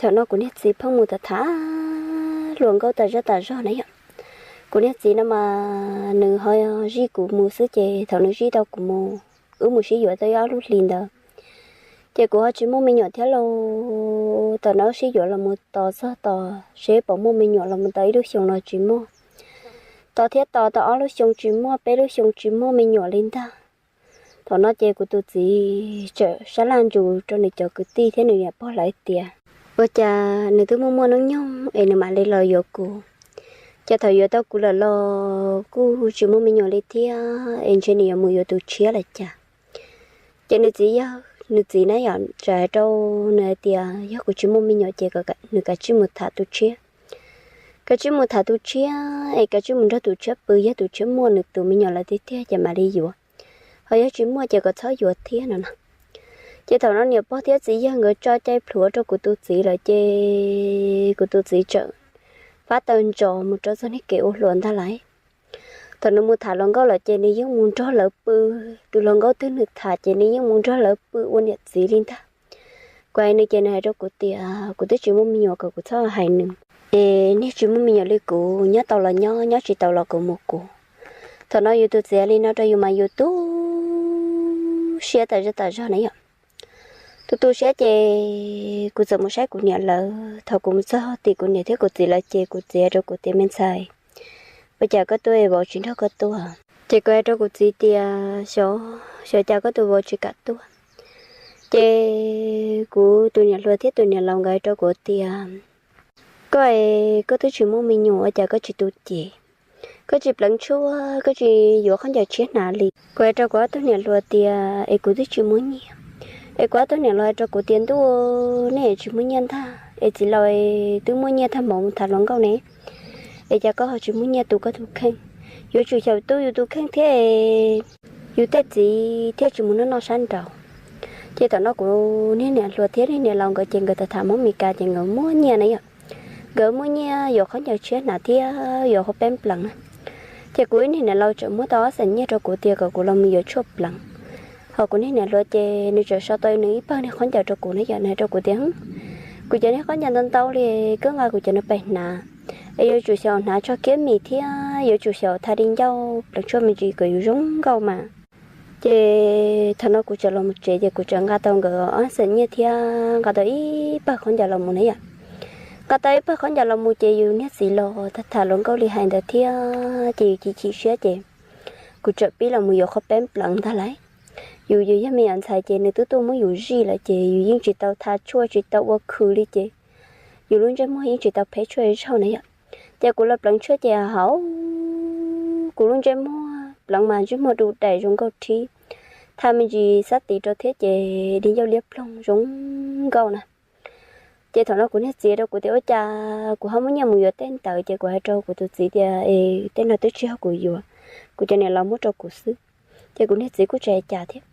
Thaum no kuv niag txiv pheej mus tham tham hluas nkauj tas zaj tas zog na yom. Kuv niag txiv no mas nws ho zij kuv mus xwb ces thaum nws zij tau kuv mus, wb mus sib yuav tau ib ob lub hlis ntawd, ces kuv ho tsis muaj me nyuam thiab lauj. Thaum no sib yuav los mus tos txog tos seb puas muaj me nyuam los mus tau ib lub xyoos los tsis muaj. Tos thiab tos tau ob lub xyoo tsis muaj, peb lub xyoo tsis muaj me nyuam li ntag. Thaum no ces kuv tus txiv txawm sab laj ntsus rau nws cov kwv tij thiab nws niam pog lawv tias ua cas nws twb muaj muaj hnub nyoog es nws mam li los yuav kuv. Ces thaum yuav tau kuv lawm los kuj tsis muaj me nyuam li thiab es ntshe nws yuav mus yuav tus tshiab lawm cas. Ces nws txiv yog nws txiv na yom, txawm hais rau nws hais tias yog kuv tsis muaj me nyuam ces nws kav tsij mus tham tus tshiab. Kav tsij mus tham tus tshiab es kav tsij mus nrog tus tshiab pw, yog tus tshiab muaj nws tus me nyuam lawm tiag tiag ces mam li yuav, ho yog tsis muaj ces kom txhob yuav thiab no na. Ces thaum no niam pog thiab txiv yawg nkawd tso cai plhuav rau kuv tus txiv lawm ces kuv tus txiv txawm pab taw ntsos mus rau txog niag kev ua hluas ntag lauj. Thaum nws mus tham hluas nkauj lawm ces nws yeej mus nrog lawv pw, tus hluas nkauj twg nws tham ces nws yeej mus nrog lawv pw ua niam txiv li ntag. Kuv hais nws ces nws hais rau kuv tias kuv twb tsis muaj me nyuam kom kuv txhob hais nws, es niag tsis muaj me nyuam li kuv nyob tau los nyob, nyob tsis tau los kom mus kuv. Thaum no yus tus txiv li no rau yus mas yus tu siab tas zog tas zog na yom. Tu tu siab ces kuv txawm mus saib kuv niam lawv. Thaum kuv mus txog tim kuv niam thiab kuv txiv lawv ces kuv txiv hais rau kuv tias me ntxhais, ua cas koj tuaj es vauv tsis nrog koj tuaj? Ces kuv hais rau kuv txiv tias xyov, xyov cas koj tus vauv tsis kam tuaj. Ces kuv tus niam hluas thiab tus niam laus nkawd hais rau kuv tias koj es koj twb tsis muaj me nyuam ua cas koj tsis tu cev, koj tsis pleev tshuaj, koj tsis yuav khaub ncaws tshiab hnav li. Kuv hais rau kuv ob tug niam hluas tias es kuv twb tsis muaj nyiaj. Es kuv ob tug niam hluas hais rau kuv tias ntuj, nej tsis muaj nyiaj ntag es txiv laus twb muaj nyiaj tag npaum mus tham hluas nkauj ne, es cas koj ho tsis muaj nyiaj tu koj tus kheej? Yuav tsum xyaum tu yus tus kheej thiab yus tej txiv thiaj tsis mus noj noj sab nraud. Ces thaum no kuv niag niam hluas thiab niag niam laus nkawd ces nkawd tham tham Hmoob Mes Kas ces nkawd muaj nyiaj na yom. Nkawd muaj nyiaj yuav khaub ncaws tshiab hnav thiab yuav qhov peb pleev na. Ces kuv ib niag niam laus txawm muab tau ob xees nyiaj rau kuv tias kom kuv los mus yuav tshuaj pleev. Ho kuv niag niam hluas ces nws txawm sau tau nws ib pawg niag khaub ncaws rau kuv na yom, nws hais rau kuv tias kuv cov niag khaub ncaws ntau ntau li, koj nqa kuv cov no pais hnav, es yuav tsum xyaum hnav tsho kiab mis thiab yuav tsum xyaum tha di ncauj pleev tshuaj me ntsis kom yus zoo nkauj mas. Ces thaum no kuv txawm los mus tsev ces kuv txawm nqa tau nkawd ob xees nyiaj thiab nqa tau ib pawg khaub ncaws los mus na yom. Nqa tau ib pawg khaub ncaws los mus ces yus niag txiv los tham tham hluas nkauj li hais ntawd thiab ces yus chim chim siab ces kuv txawm pib los mus yuav qhov peb pleev ntag lauj. Yus yus yog me nyuam ntxhais ces nws twb tuaj muab yus zij lawm ces yus yeej tsis tau tha tshuaj tsis tau ua khw li ces yus lub ntsej muag yeej tsis tau phem tshuaj zaug na yom. Ces kuv los pleev tshuaj ces hauv kuv lub ntsej muag pleev mas ntsej muag du daim zoo nkauj rhib, tha me ntsis xab tiv rau thiab ces di ncauj liab ploog zoo nkauj na. Ces thaum no kuv niag txiv rau kuv tias ua cas kuv ho muaj nyiaj mus yuav tej ntawd ces kuv hais rau kuv tus txiv tias es tej no twb tsis yog kuv yuav, kuv cov niam laus muab rau kuv xwb. Ces kuv niag txiv kuj tsis hais cas thiab.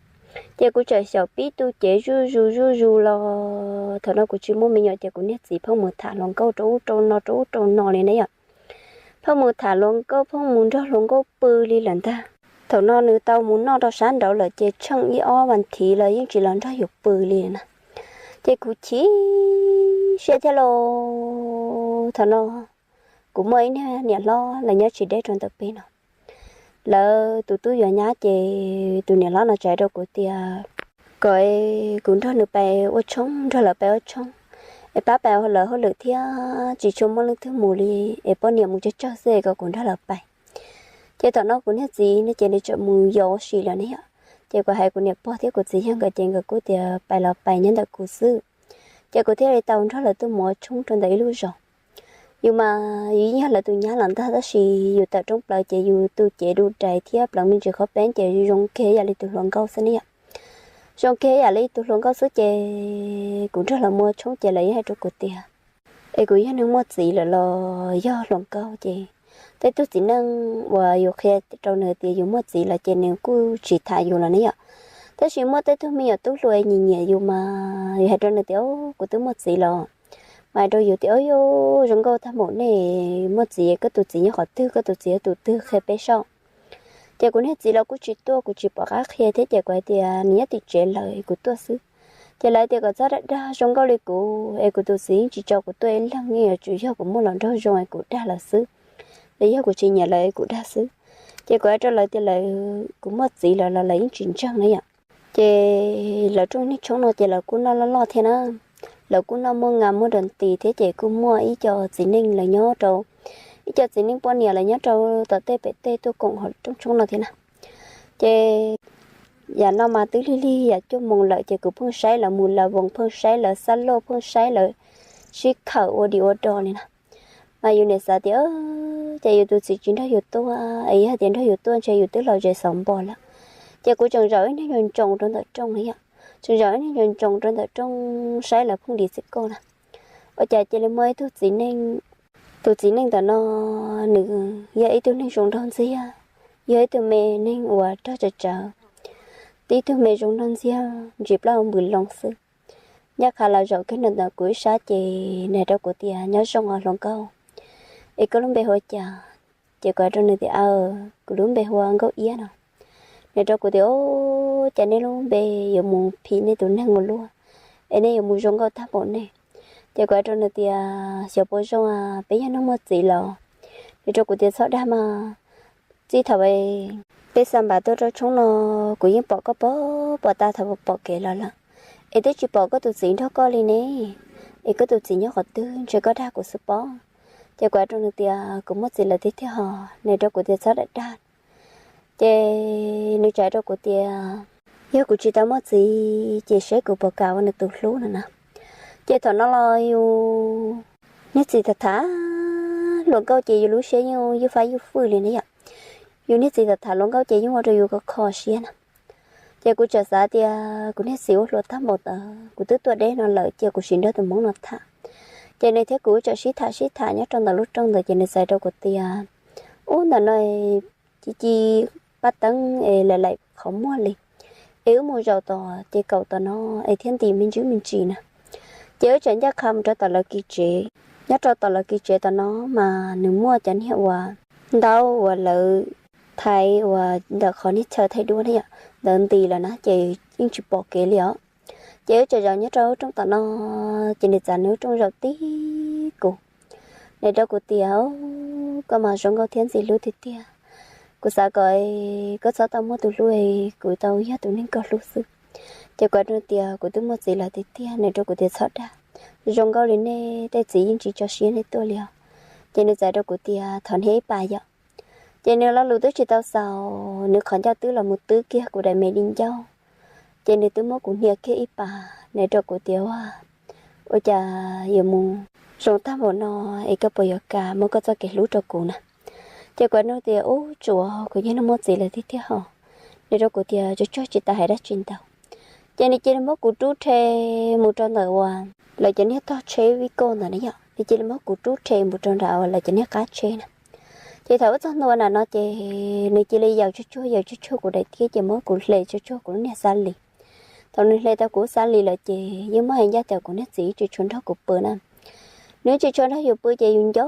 Ces kuv txawm xyaum pib tu cev zuj zus zuj zus los thaum no kuv tsis muaj me nyuam ces kuv niag txiv pheej mus tham hluas nkauj rau ub rau no rau ub rau no li na yom. Pheej mus tham hluas nkauj pheej mus nrog hluas nkauj pw li lawm ntag. Thaum no nws tau mus noj rau sab nraud lawm ces tsheej ib ob vas thiv los yeej tsis los nrog yus pw li na. Ces kuv chim siab thiab lauj. Thaum no kuv muaj ib niag niam hlob lawv nyob tsis deb rau ntawm peb no. Lawv tus tub yuav nyab ces tus niam hlob no txawm hais rau kuv tias kom kuv nrog nws pais ua tshoob, nrog lawv pais ua tshoob, es pab pais ua lawv hauj lwm thiab tsis tshua muaj leej twg mus li, es poj niam mus tsawg tsawg xwb es kom kuv nrog lawv pais. Ces thaum no kuv niag txiv no ces nws txawm mus yos ua si lawm ne yom. Ces kuv hais kuv niam pog thiab kuv txiv yawg nkawd ces nkawd kuj tias pais los pais nyob ntawm kuv xwb. Ces kuv thiaj li tau nrog lawv tuaj mus ua tshoob rau ntawm ib lub zos. Yus mas yus yeej yog lawv tus nyab los ntag tab sis yus tawm rooj plaws ces yus tu cev du rais thiab pleev me ntsis qhov peb ces zoo kiag yam li tus hluas nkauj xwb ne yom. Zoo kiag yam li tus hluas nkauj xwb ces kuv nrog lawv mus ua tshoob ces lawv yeej hais rau kuv tias es kuv yog neeg muaj txiv lawm los yog hluas nkauj ces tej tug txiv neej uas yus qhia rau nws tias yus muaj txiv lawm ces nws kuj tsis tham yus los ne yom. Tab sis muaj tej tug me nyuam tub hluas nyiam nyiam yus mas yus hais rau nws tias kuv twb muaj txiv los, mas hais rau yus tias o yus zoo nkauj tag npaum nej muaj txiv, koj tus txiv nyob qhov twg, koj tus txiv yog tus twg qhia peb saib. Ces kuv niag txiv los kuj tsis tuaj, kuv tsis pom qab qhia thiab ces kuv hais tias nws nyob tim tsev lawm kuv tuaj xwb. Ces lawv tias kom txhob dag dag, zoo nkauj li kuv es kuv tus txiv yeej tsis tso kuv tuaj ib leeg, yeej yuav tsum yog kuv muaj hluas nraug zoo es kuv dag lawv xwb, los yog kuv tsis nyiam lawv es kuv dag xwb. Ces kuv hais rau lawv tias lawv, kuv muaj txiv lawm los lawv yeej tsis ntseeg na yom. Ces lawv rooj niag tshoob no ces lawv kuj noj loj loj thiab na. Lawv kuj noj muaj nas muaj dua nti thiab ces kuj muaj ib co txiv neej lawv nyob rau, ib co txiv neej poj niam lawv nyob rau tom tej pem tej tuaj koom hauv rooj tshoob no thiab na. Ces yam no mas twb lig lig yam cuaj moos lawm ces kuv pheej saib lawv mus lawv voos, pheej saib lawv xab laj, pheej saib lawv sib khawm ua di ua do li na. Mas yus niam xav tias, ces yus tus txiv tsis nrog yus tuaj es yog tias nrog yus tuaj ntshe yus twb los zes xov npos lawm. Ces kuv tseem zaum ib niag ntsoos ntsoos rau ntawm rooj na yom, tseem zaum ib niag ntsoos ntsoos rau ntawm rooj saib lawv pheej di txiv koj na. Ua cas cia li muaj ib tug txiv neej, tus txiv neej ntawm no nws yog ib tug neeg zoo nraug ntxiag, yog ib tug me neeg uas rog tsawv tsawv, tib tug me zoo nraug ntxiag ntsis plab ua npws loo xwb. Ncaj qha los zaum kiag nws ntawm kuv ib sab ces nws hais rau kuv tias, nyob zoo os hluas nkauj, es koj lub npe hu ua cas? Ces kuv hais rau nws tias, aw, kuv lub npe hu ua Nkauj Iab no. Nws hais rau kuv tias, o, cas nej lub npe yuav mus phim nej tus neeg ua luaj, es nej yuav mus zoo nkauj tag npaum nej. Ces kuv hais rau nws tias, xyov puas zoo, peb yog neeg muaj txiv los? Nws hais rau kuv tias, txhob dag mas, txij thaum peb xa npav tuaj rau tshoob no, kuv yeej pom koj pom, pom tas thaum pom kev los lawm, es twb tsis pom koj tus txiv nrog koj li ne. Es koj tus txiv nyob qhov twg, ntshe koj dag kuv xwb pob. Ces kuv hais rau nws tias, kuv muaj txiv lawm tiag tiag hos. Nws hais rau kuv tias, txhob dag dag. Ces nws tseem hais rau kuv tias, yog kuv tsis tau muaj txiv ces seb kuv puas kam ua nws tus hlub no na. Ces thaum no los yus niag txiv tham tham hluas nkauj ces yus lub siab yeej yuj fab yuj fwj li ne yom. Yus niag txiv tham tham hluas nkauj ces yeej ua rau yus kho kho siab na. Ces kuv tseem xav tias kuv niag txiv ua hluas tag npaum ntawd, kuv twb tuaj deb no lawm ces kuv sim nrog tus hmoob no tham. Ces nws thiab kuv tseem sib tham sib tham nyob rau ntawm lub rooj ntawd ces nws txais rau kuv tias, ub, ntawm no ci ci pab teeb es laim laim qhov muag li, es wb mus zaum tom ces kaum tom no es thiaj ntim me ntsis me ntsis na. Ces wb tseem ncaj qha mus rau tom lawv kiv tsev. Nyob rau tom lawv kiv tsev tom no mas nws muaj cov niag uas ntaub uas lawv thaiv uas ntawm qhov niag chaw thaij duab na yom, ntawd nti lawm na ces yeej tsis pom kev li os. Ces wb tseem zaum nyob rau lub rooj tom no, ces nws txav nws lub rooj zaum tib kuv. Nws rau kuv tias, koj mas zoo nkauj thiab ntxim hlub tiag tiag. Kuv xav kom koj txhob tau muaj tus hlub, kuv tau yog tus neeg koj hlub xwb. Ces kuv hais rau nws tias kuv twb muaj txiv lawm tiag tiag. Nws rau kuv tias txhob dag, zoo nkauj li nej tej txiv yeej tsis tso siab nej tuaj li os. Ces nws txais rau kuv tias thov hnia ib pas yom. Ces nws lo lus twb tsis tau xaus, nws qhov ncauj twb los mus twb kiag kuv daim me di ncauj. Ces nws twb muab kuv hnia kiag ib pas, nws rau kuv tias, ua, ua cas yuav mus zoo tag npaum no, es koj puas yuav kam muab koj txoj kev hlub rau kuv na? Ces kuv hais rau nws tias, ub, tsuav kuv yog neeg muaj txiv lawm tiag tiag hos. Nws rau kuv tias tsuag tsuag tsis tas hais dab tsi ntau. Ces nws cia li muab kuv rub rhe mus rau ntawm uas lawv cov niag tog tsheb vij koj ntawd na yom, nws cia li muab kuv rub rhe mus rau nram uas lawv cov niag qab tsheb na. Ces thaum wb txog ntua nram no ces nws cia li yaws tsuag tsuag yaws tsuag tsuag kuv daim tiab ces muab kuv hle tsuag tsuag kuv lub niag xab lis. Thaum nws hle tau kuv xab lis lawm ces yeej muab hais ncaj tias kuv niag txiv tsis tshua nrog kuv pw na. Nws tsis tshua nrog yus pw ces yus nco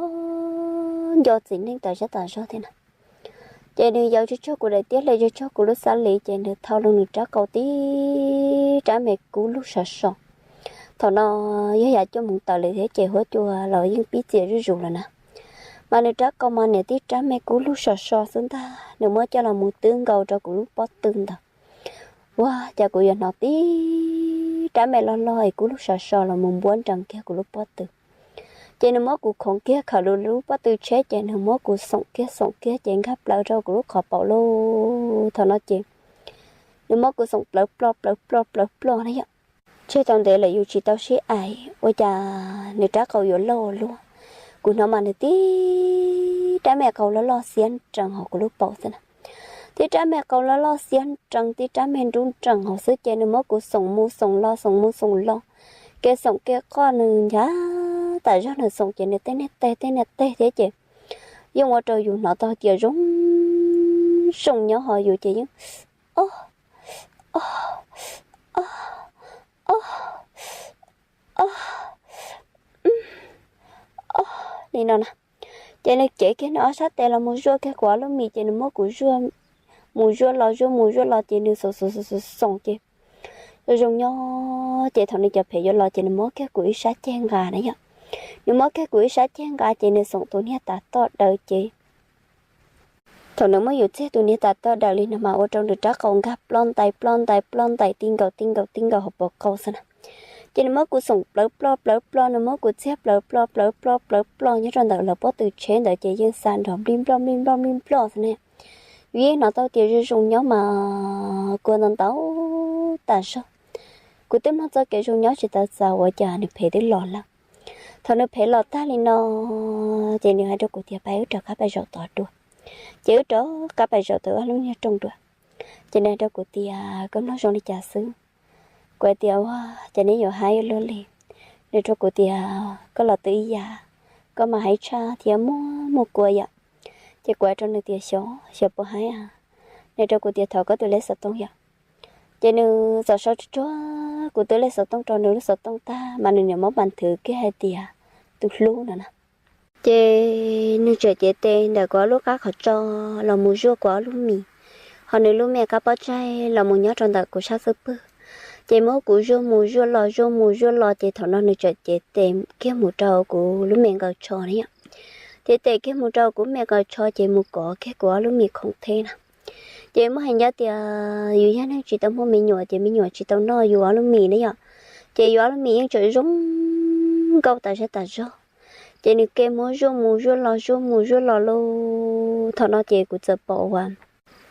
nco txiv neej tas zab tas zog thiab na. Ces nws yaws tsuag tsuag kuv daim tiab hle tsuag tsuag kuv lub xab lis ces nws thau los nws rab qau tib rab me kub lug sov so. Thaum no yog yav cuaj moos tawm lawm thiab ces huab cua los yeej pib txias zuj zus lawm na. Mas nws rab qau mas niam tib rab me kub lug sov so xwb ntag, nws muab coj los mus twb nkaus rau kuv lub pob tw ntawd. Ua cas kuv yuav hnov tib rab me loj loj es kub lug sov so los mus npuab nrees kiag kuv lub pob tw. Ces nws muab kuv khoov kiag khawm lub pob tw tsheb ces nws muab kuv xoom kiag xoom kiag ces nkag plaws rau kuv lub qhov paum lauj. Thaum no ces nws muab kuv xoom plawv ploj plawv ploj plawv ploj na yom. Tseg tau ntev lawm yus tsis tau sib aim ua cas nws rab qau yuav loj luaj. Kuv hnov mas nws tib rab me qau loj loj xiab nrees hauv kuv lub paum xwb na. Tib rab me qau loj loj xiab nrees, tib rab me nrub nrees hauv xwb ces nws muab kuv xoom mus xoom los xoom mus xoom los, kev xoom kev qoj nws nchav tas zog nws xoom ces nws tej niag teg tej niag teg thiab ces yeej ua rau yus hnov tau tias zoo zoo nyob hauv yus ces yeej o o o o o li no na. Ces nws cev kiag nws ob sab tes los mus zuaj kiag kuv ob lub mis ces nws muab kuv zuaj mus zuaj los zuaj mus zuaj los ces nws xoom xoom xoom xoom ces zoo zoo nyob ces thaum nws cov phem yuav los ces nws muab kiag kuv ib sab ceg nqa na yom. Nws muab kiag kuv ib sab ceg nqa ces nws xoom tus niag tav toj daws ces thaum nws muab yus txiag tus niag tav toj daws li no mas ua rau nws rab qau nkag ploj ntais ploj ntais ploj ntais ti nkaus ti nkaus ti nkaus hauv paus qau xwb na. Ces nws muab kuv xoom plawv ploj plawv ploj, nws muab kuv txiag plawv ploj plawv ploj plawv ploj nyob rau ntawm lawv pob tw tsheb ntawd ces yeej xa nrov nplij nploj nplij nploj nplij nploj xwb ne. Yus yeej hnov tau tias zoo zoo nyob mas kua ntau ntau tas zog. Kuv twb mloog txoj kev zoo nyob tsis tau txaus ua cas nws phem twb los lawm. Thaum nws phem los tag li no ces nws hais rau kuv tias pab wb rov qab pais zaum tod dua. Ces wb rov qab pais zaum tau ob lub niag rooj dua. Ces nws hais rau kuv tias koj mloog zoo li cas xwb? Kuv hais tias ua cas neb yuav haib luag li? Nws rau kuv tias koj los twb ib yam, koj mas haib tshaj thiab muaj muaj kua yom. Ces kuv hais rau nws tias xyov xyov puas haib a. Nws rau kuv tias thov koj tus lej xov tooj yom. Ces nws txawm sau tsuag tsuag kuv tus lej xov tooj rau nws lub xov tooj tag mas nws niam muab pas thwv kiag hais tias tus hlub no na. Ces nws txawm cev tes ntawm kuv ob lub qab qhov tso los mus zuaj kuv ob lub mis, ho nws lub me qab pob tsaig los mus nyob rau ntawm kuv sab xub pwg. Ces muab kuv zuaj mus zuaj los zuaj mus zuaj los ces thaum no nws txawm cev tes kiag mus rau kuv lub me nqaws tsho na yom. Cev tes kiag mus rau kuv me nqaws tsho ces mus kov kiag kuv ob lub mis khoom theb na. Ces muaj hais ncaj tias yus yog neeg tsis tau muaj me nyuam ces me nyuam tsis tau noj yus ob lub mis na yom. Ces yus ob lub mis yeej tseem zoo nkauj tas zog tas zog. Ces nws ke muab zuaj mus zuaj los zuaj mus zuaj los lauj, thaum no ces kuv txawm pom uas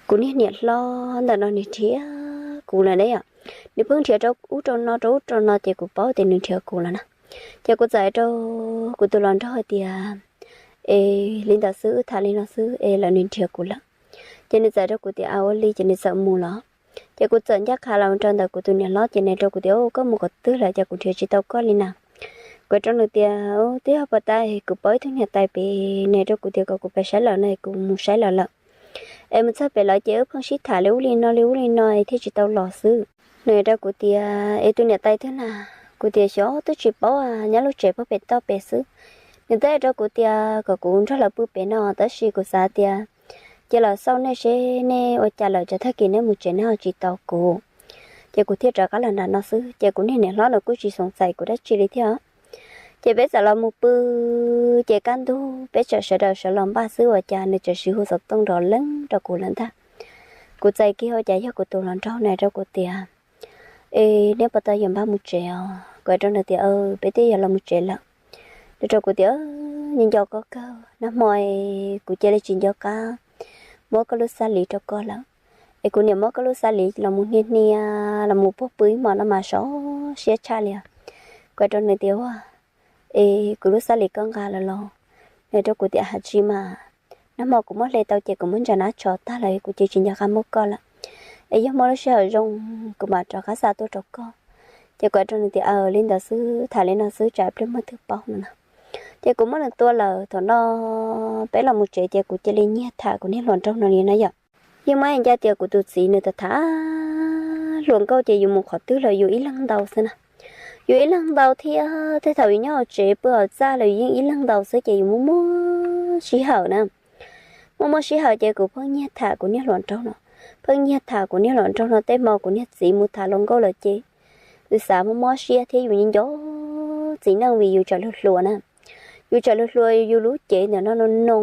kuv niag niam hlob ntawm no nws nrhiav kuv lawm na yom. Nws pheej nrhiav rau ub rau no rau ub rau no ces kuv paub tias nws nrhiav kuv lawm na. Ces kuv txawm hais rau kuv tus hluas nraug hais tias es li ntawd xwb, wb tham li no xwb es lawv nws nrhiav kuv lawm. Ces nws txawm hais rau kuv tias a ua li ces nws txawm mus lawm. Ces kuv txawm ncaj qha los rau ntawm kuv tus niam hlob ces nws rau kuv tias koj mus qhov twg lawm ces kuv nrhiav tsis tau koj li na. Kuv rau nws tias twb yog puas tas kuv pauv ib tug niam tais pem, nws rau kuv tias kom kuv pais saib lawm no kuv mus saib lawm lawm. Es mus txog pem lawm ces wb pheej sib tham li ub li no li ub li no es thiaj tsis tau los xwb. Nws rau kuv tias es tus niam tais twg na? Kuv tias xyov twb tsis paub, nyob lub tsev puag pem toj pem xwb. Nws teb rau kuv tias kom kuv nrog lawv pw pem no tab sis kuv xav tias cia los xauj nej seb nej ua cas lawm, tsam tag kis nej mus tsev nej ho tsis tau kuv. Ces kuv thiaj rov qab los nram no xwb ces kuv niag niam hlob nws kuj tsis xoom txais kuv dab tsi li thiab. Ces peb txawm los mus pw, ces kaj ntug peb txawm sawv daws sawv los npaj xwb ua cas nws txawm siv hu xov tooj nrov leeb rau kuv lawm ntag. Kuv txais kiag ua cas yog kuv tus hluas nraug nws rau kuv tias es nej puas tau yuav npaj mus tsev os? Kuv rau nws tias peb twb yuav los mus tsev lawm. Nws rau kuv tias nco nco koj kawg, nag hmo kuv cia li tsis nco qab muab koj lub xab lis rau koj lawm. Es kuv niam muab koj lub xab lis los mus hnia hnia los mus puag pw ib hmos no mas sov siab tshaj li. Kuv rau nws tias ua es kuv lub xab lis koj nqa lawm los? Nws rau kuv tias ha tsis mas, nag hmo kuv muab hle tau ces kuv muab ntsa nab tso tag lawm kuv cia li tsis nco qab muab koj lawm. Es yog muaj lub sij hawm zoo kuv mam rov qab xa tuaj rau koj. Ces kuv rau nws tias aws li ntawd xwb, tham li no xwb tsam ib pliag muaj twg paub no na. Ces kuv muab nws tua lawm, thaum no peb los mus tsev ces kuv cia li nyiag tham kuv niag hluas nraug no li na yom. Yeej muaj ib ncaj tias kuv tus txiv nws tham tham hluas nkauj ces yus mus qhov twg los yus ib leeg ntau xwb na. Yus ib leeg ntau thiab tej thaum yus nyob hauv tsev pw hauv txaj los yus yeej ib leeg ntau xwb ces yus muaj muaj sij hawm na. Muaj muaj sij hawm ces kuv pheej nyiag tham kuv niag hluas nraug no, pheej nyiag tham kuv niag hluas nraug no. Tej hmo kuv niag txiv mus tham hluas nkauj lawm ces yus xav mob mob siab thiab yus nco nco txiv neej vim yus tseem hluas hluas na. Yus tseem hluas hluas, yus lub cev ntawm no no no,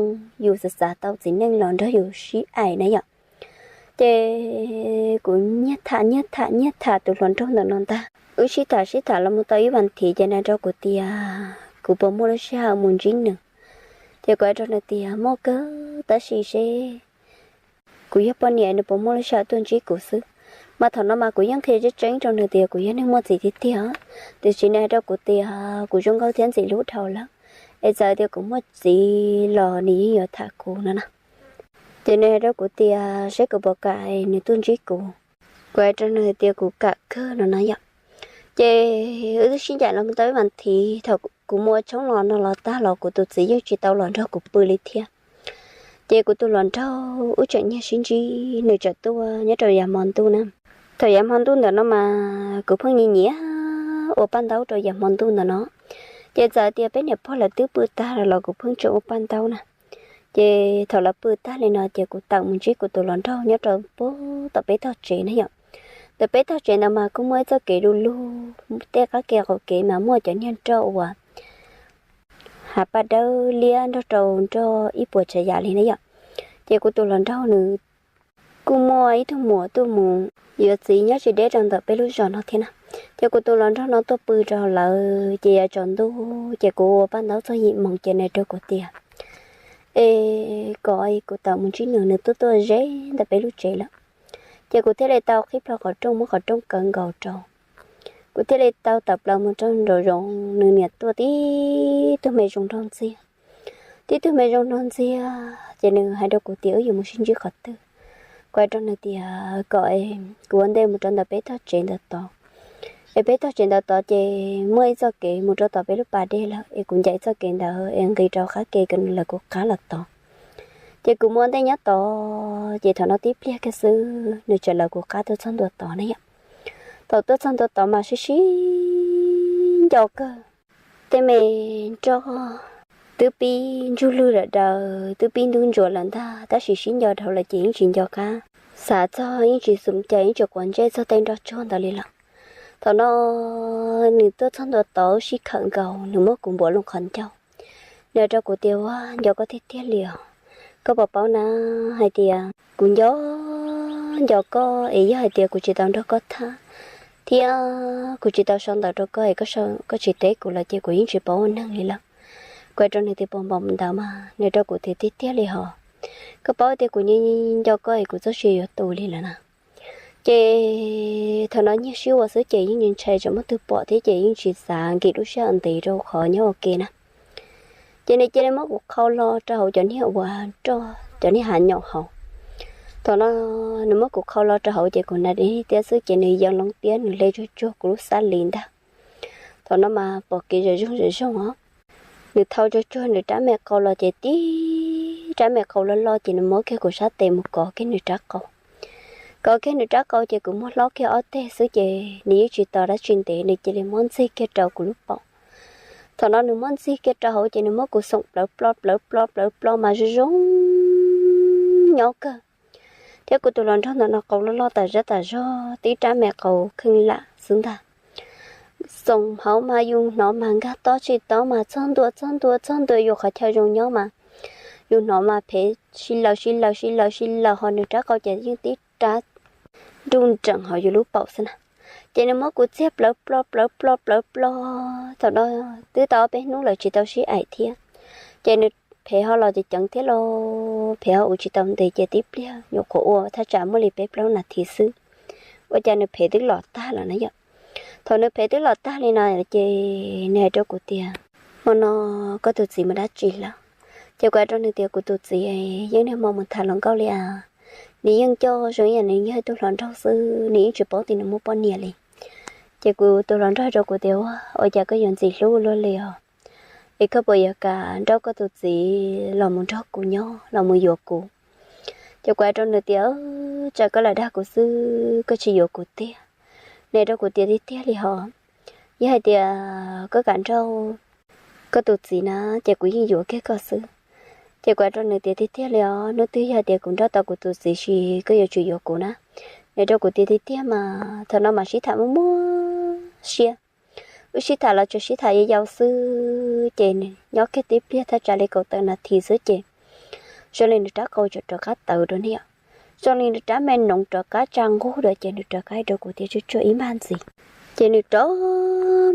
yus xav xav tau txiv neej los nrog yus sib aim na yom. Ces kuv nyiag tham nyiag tham nyiag tham tus hluas nraug ntawm no ntag. Wb sib tham sib tham los mus tau ib vas thiv ces nws rau kuv tias kuv puas muaj lub sij hawm mus ntsib nws. Ces kuv hais rau nws tias muaj kawg tab sis seb kuv yog poj niam nws puas muaj lub sij hawm tuaj ntsib kuv xwb. Mas thaum no mas kuv yeej qhia tseeb tseeb rau nws tias kuv yog neeg muaj txiv tiag tiag, tiam sis nws hais rau kuv tias kuv zoo nkauj thiab ntxim hlub dhau lawm, es txawm tias kuv muaj txiv los nws yeej yuav tham kuv no na. Ces nws hais rau kuv tias seb kuv puas kam nws tuaj ntsib kuv. Kuv hais rau nws tias kuv kam kawg no na yom. Ces wb twb sib ncaim los mus tau ib vas thiv, thaum kuv mus ua tshoob los no los tag los kuv tus txiv yeej tsis tau los nrog kuv pw li thiab. Ces kuv tus hluas nraug wb tseem nyiag sib ntsib, nws tseem tuaj nyob rau yav hmo ntuj na. Thaum yav hmo ntuj ntawm no mas kuv pheej nyiam nyiam ua paj ntaub rau yav hmo ntuj ntawm no. Ces txawm tias peb niam pog lawv twb pw tag lawm los kuv pheej tseem ua paj ntaub na. Ces thaum lawv pw tag li no ces kuv tawm mus ntsib kuv tus hluas nraug nyob rau puag tom peb tog tsev na yom. Ntawm peb tog tsev ntawd mas kuj muaj ib txoj kev du lug, tej qab ke qaum kev mas muaj cov niag nroj uas hav paj dawb liab nrog rau nroj ib puas tsav yam li na yom. Ces kuv tus hluas nraug nws kuj muaj ib tug muam tuaj mus yuav txiv nyob tsis deb rau ntawm peb lub zos no thiab na. Ces kuv tus hluas nraug no tuaj pw rau lawv ces yuav tsaus ntuj ces kuv ua paj ntaub txog yim moos ces nws rau kuv tias, es kom kuv tawm mus ntsib nws, nws tuaj tuaj ze ntawm peb lub tsev lawm. Ces kuv thiaj li tau qhib plho qhov rooj muab qhov rooj kaw nkaus rau. Kuv thiaj li tau tawm plaws mus rau nraum zoov, nws niam tuaj tib tug me zoo nraug ntxiag. Tib tug me zoo nraug ntxiag ces nws hais rau kuv tias wb yuav mus sib ntsib qhov twg. Kuv hais rau nws tias kom kuv ua ntej mus rau ntawm peb tog tsev ntawd tod, es peb tog tsev ntawd tod ces muaj ib txoj kev mus rau tom peb lub pas dej lawm, es kuv ncaim txoj kev ntawd es nqis rau qab ke kom nws lawv kuv qab los tod. Ces kuv mus ua ntej nyob tod ces thaum no tib pliag kiag xwb nws txawm lawv kuv qab tuaj txog ntua tod na yom. Thaum tuaj txog ntua tod mas sib sib nco kawg. Tej me nroj twb pib ntsug lwg lawm daws, twb pib ntub ntsuav lawm ntag, tab sis sib nco dhau lawm ces yeej tsis nco qab. Xav txog yeej tsis xum cai, yeej tsis quav ntsej txog tej nroj tsuag ntawd li lawm. Thaum no nws tuaj txog ntua tod sib khawm nkaus, nws muab kuv npuav loo qhov ncauj. Nws hais rau kuv tias, ua nco koj tiag tiag li os. Koj puas paub na, hais tias kuv nco nco koj es yog hais tias kuv tsis tau nrog koj tham thiab kuv tsis tau sau ntawv rau koj es koj tsis teb kuv lawm ces kuv yeej tsis paub ua neeg li lawm. Kuv hais rau nws tias puas npaum ntawd mas, nws rau kuv tias tiag tiag li hos. Koj paub tias kuv nco koj es kuv txoj sia yuav tu li lawm na. Ces thaum no nyiag sib ua xwb ces yeej ntshai tsam muaj twg pom thiab ces yeej tsis xav nkim lub sij hawm ntev rau qhov nyob ua ke na. Ces nws cia li muab kuv qhau los rau hauv cov niag uas roj cov niag hav nyaum hauv. Thaum no nws muab kuv qhau los rau hauv ces kuv hnav tiab xwb ces nws yees loo tiab nws hle tsuag tsuag kuv lub xab li ntag. Thaum no mas pom kev zom zoog zom zoog os. Nws thau tsuag tsuag nws rab me qau los ces tib rab me qau loj loj ces nws muab kiag kuv sab tes mus kov kiag nws rab qau. Kov kiag nws rab qau ces kuv muab hlob kiag ob teg xwb ces nws yeej tsis tos dab tsi ntev nws cia li muab ntxig kiag rau kuv lub paum. Thaum no nws muab ntxig kiag rau hauv ces nws muab kuv xoom plawv plo plawv plo plawv plo mas zoo zoo nyob kawg. Thiab kuv tus hluas nraug ntawm no qau loj loj tas zab tas zog tib rab me qau kheej lam xwb ntag. Xoom hauv mas yus hnov mas nkag tob tsis tob mas txog ntua txog ntua txog ntua yus qhov chaw zoo nyob mas yus hnov mas phem si lawm si lawm si lawm si lawm ho nws rab qau ces yeej tib rab nruj nreem hauv yus lub paum xwb na. Ces nws muab kuv txiag plawv plo plawv plo plawv plo. Thaum no twb tau ob peb hnub lawm tsis tau sib aim thiab. Ces nws phem ho los ceev ceev thiab los phem ho ua tsis tau ntev ces tib pliag nyuam qhuav ua thaj tsam muaj li peb plaub nas this xwb, ua cas nws phem twb los tag lawm na yom. Thaum nws phem twb los tag li no ces nws hais rau kuv tias, hmo no koj tus txiv mus dab tsi lawm? Ces kuv hais rau nws tias kuv tus txiv yeej niaj hmo mus tham hluas nkauj li as, nws yeej coj zoo ib yam nws yog ib tug hluas nraug xwb, nws yeej tsis paub tias nws muaj poj niam li. Ces kuv tus hluas nraug hais rau kuv tias, ua, ua cas koj yuav ntxim hlub luaj li os? Es koj puas yuav kam nrauj koj tus txiv los mus nrog kuv nyob los mus yuav kuv? Ces kuv hais rau nws tias, tsam koj lam dag kuv xwb, koj tsis yuav kuv tiag. Nws hais rau kuv tias, tiag tiag li hos, yog hais tias koj kam nrauj koj tus txiv na ces kuv yeej yuav kiag koj xwb. Ces kuv hais rau nws tias, tiag tiag li os, hnub twg yog hais tias kuv nrauj tau kuv tus txiv ces koj yuav tsum yuav kuv na. Nws hais rau kuv tias, tiag tiag mas. Thaum no mas sib tham muaj muaj siab. Wb sib tham los tsuas sib tham yau yau xwb ces nyob kiag tib pliag thaj tsam li kaum tawm nas this xwb ces zoo li nws rab qau tsuas rov qab tawv rau ne yom. Zoo li nws rab me noov rov qab tsa nqug rau ces nws rov qab hais rau kuv tias, tsuag tsuag ib npaj ntxiv. Ces nws rov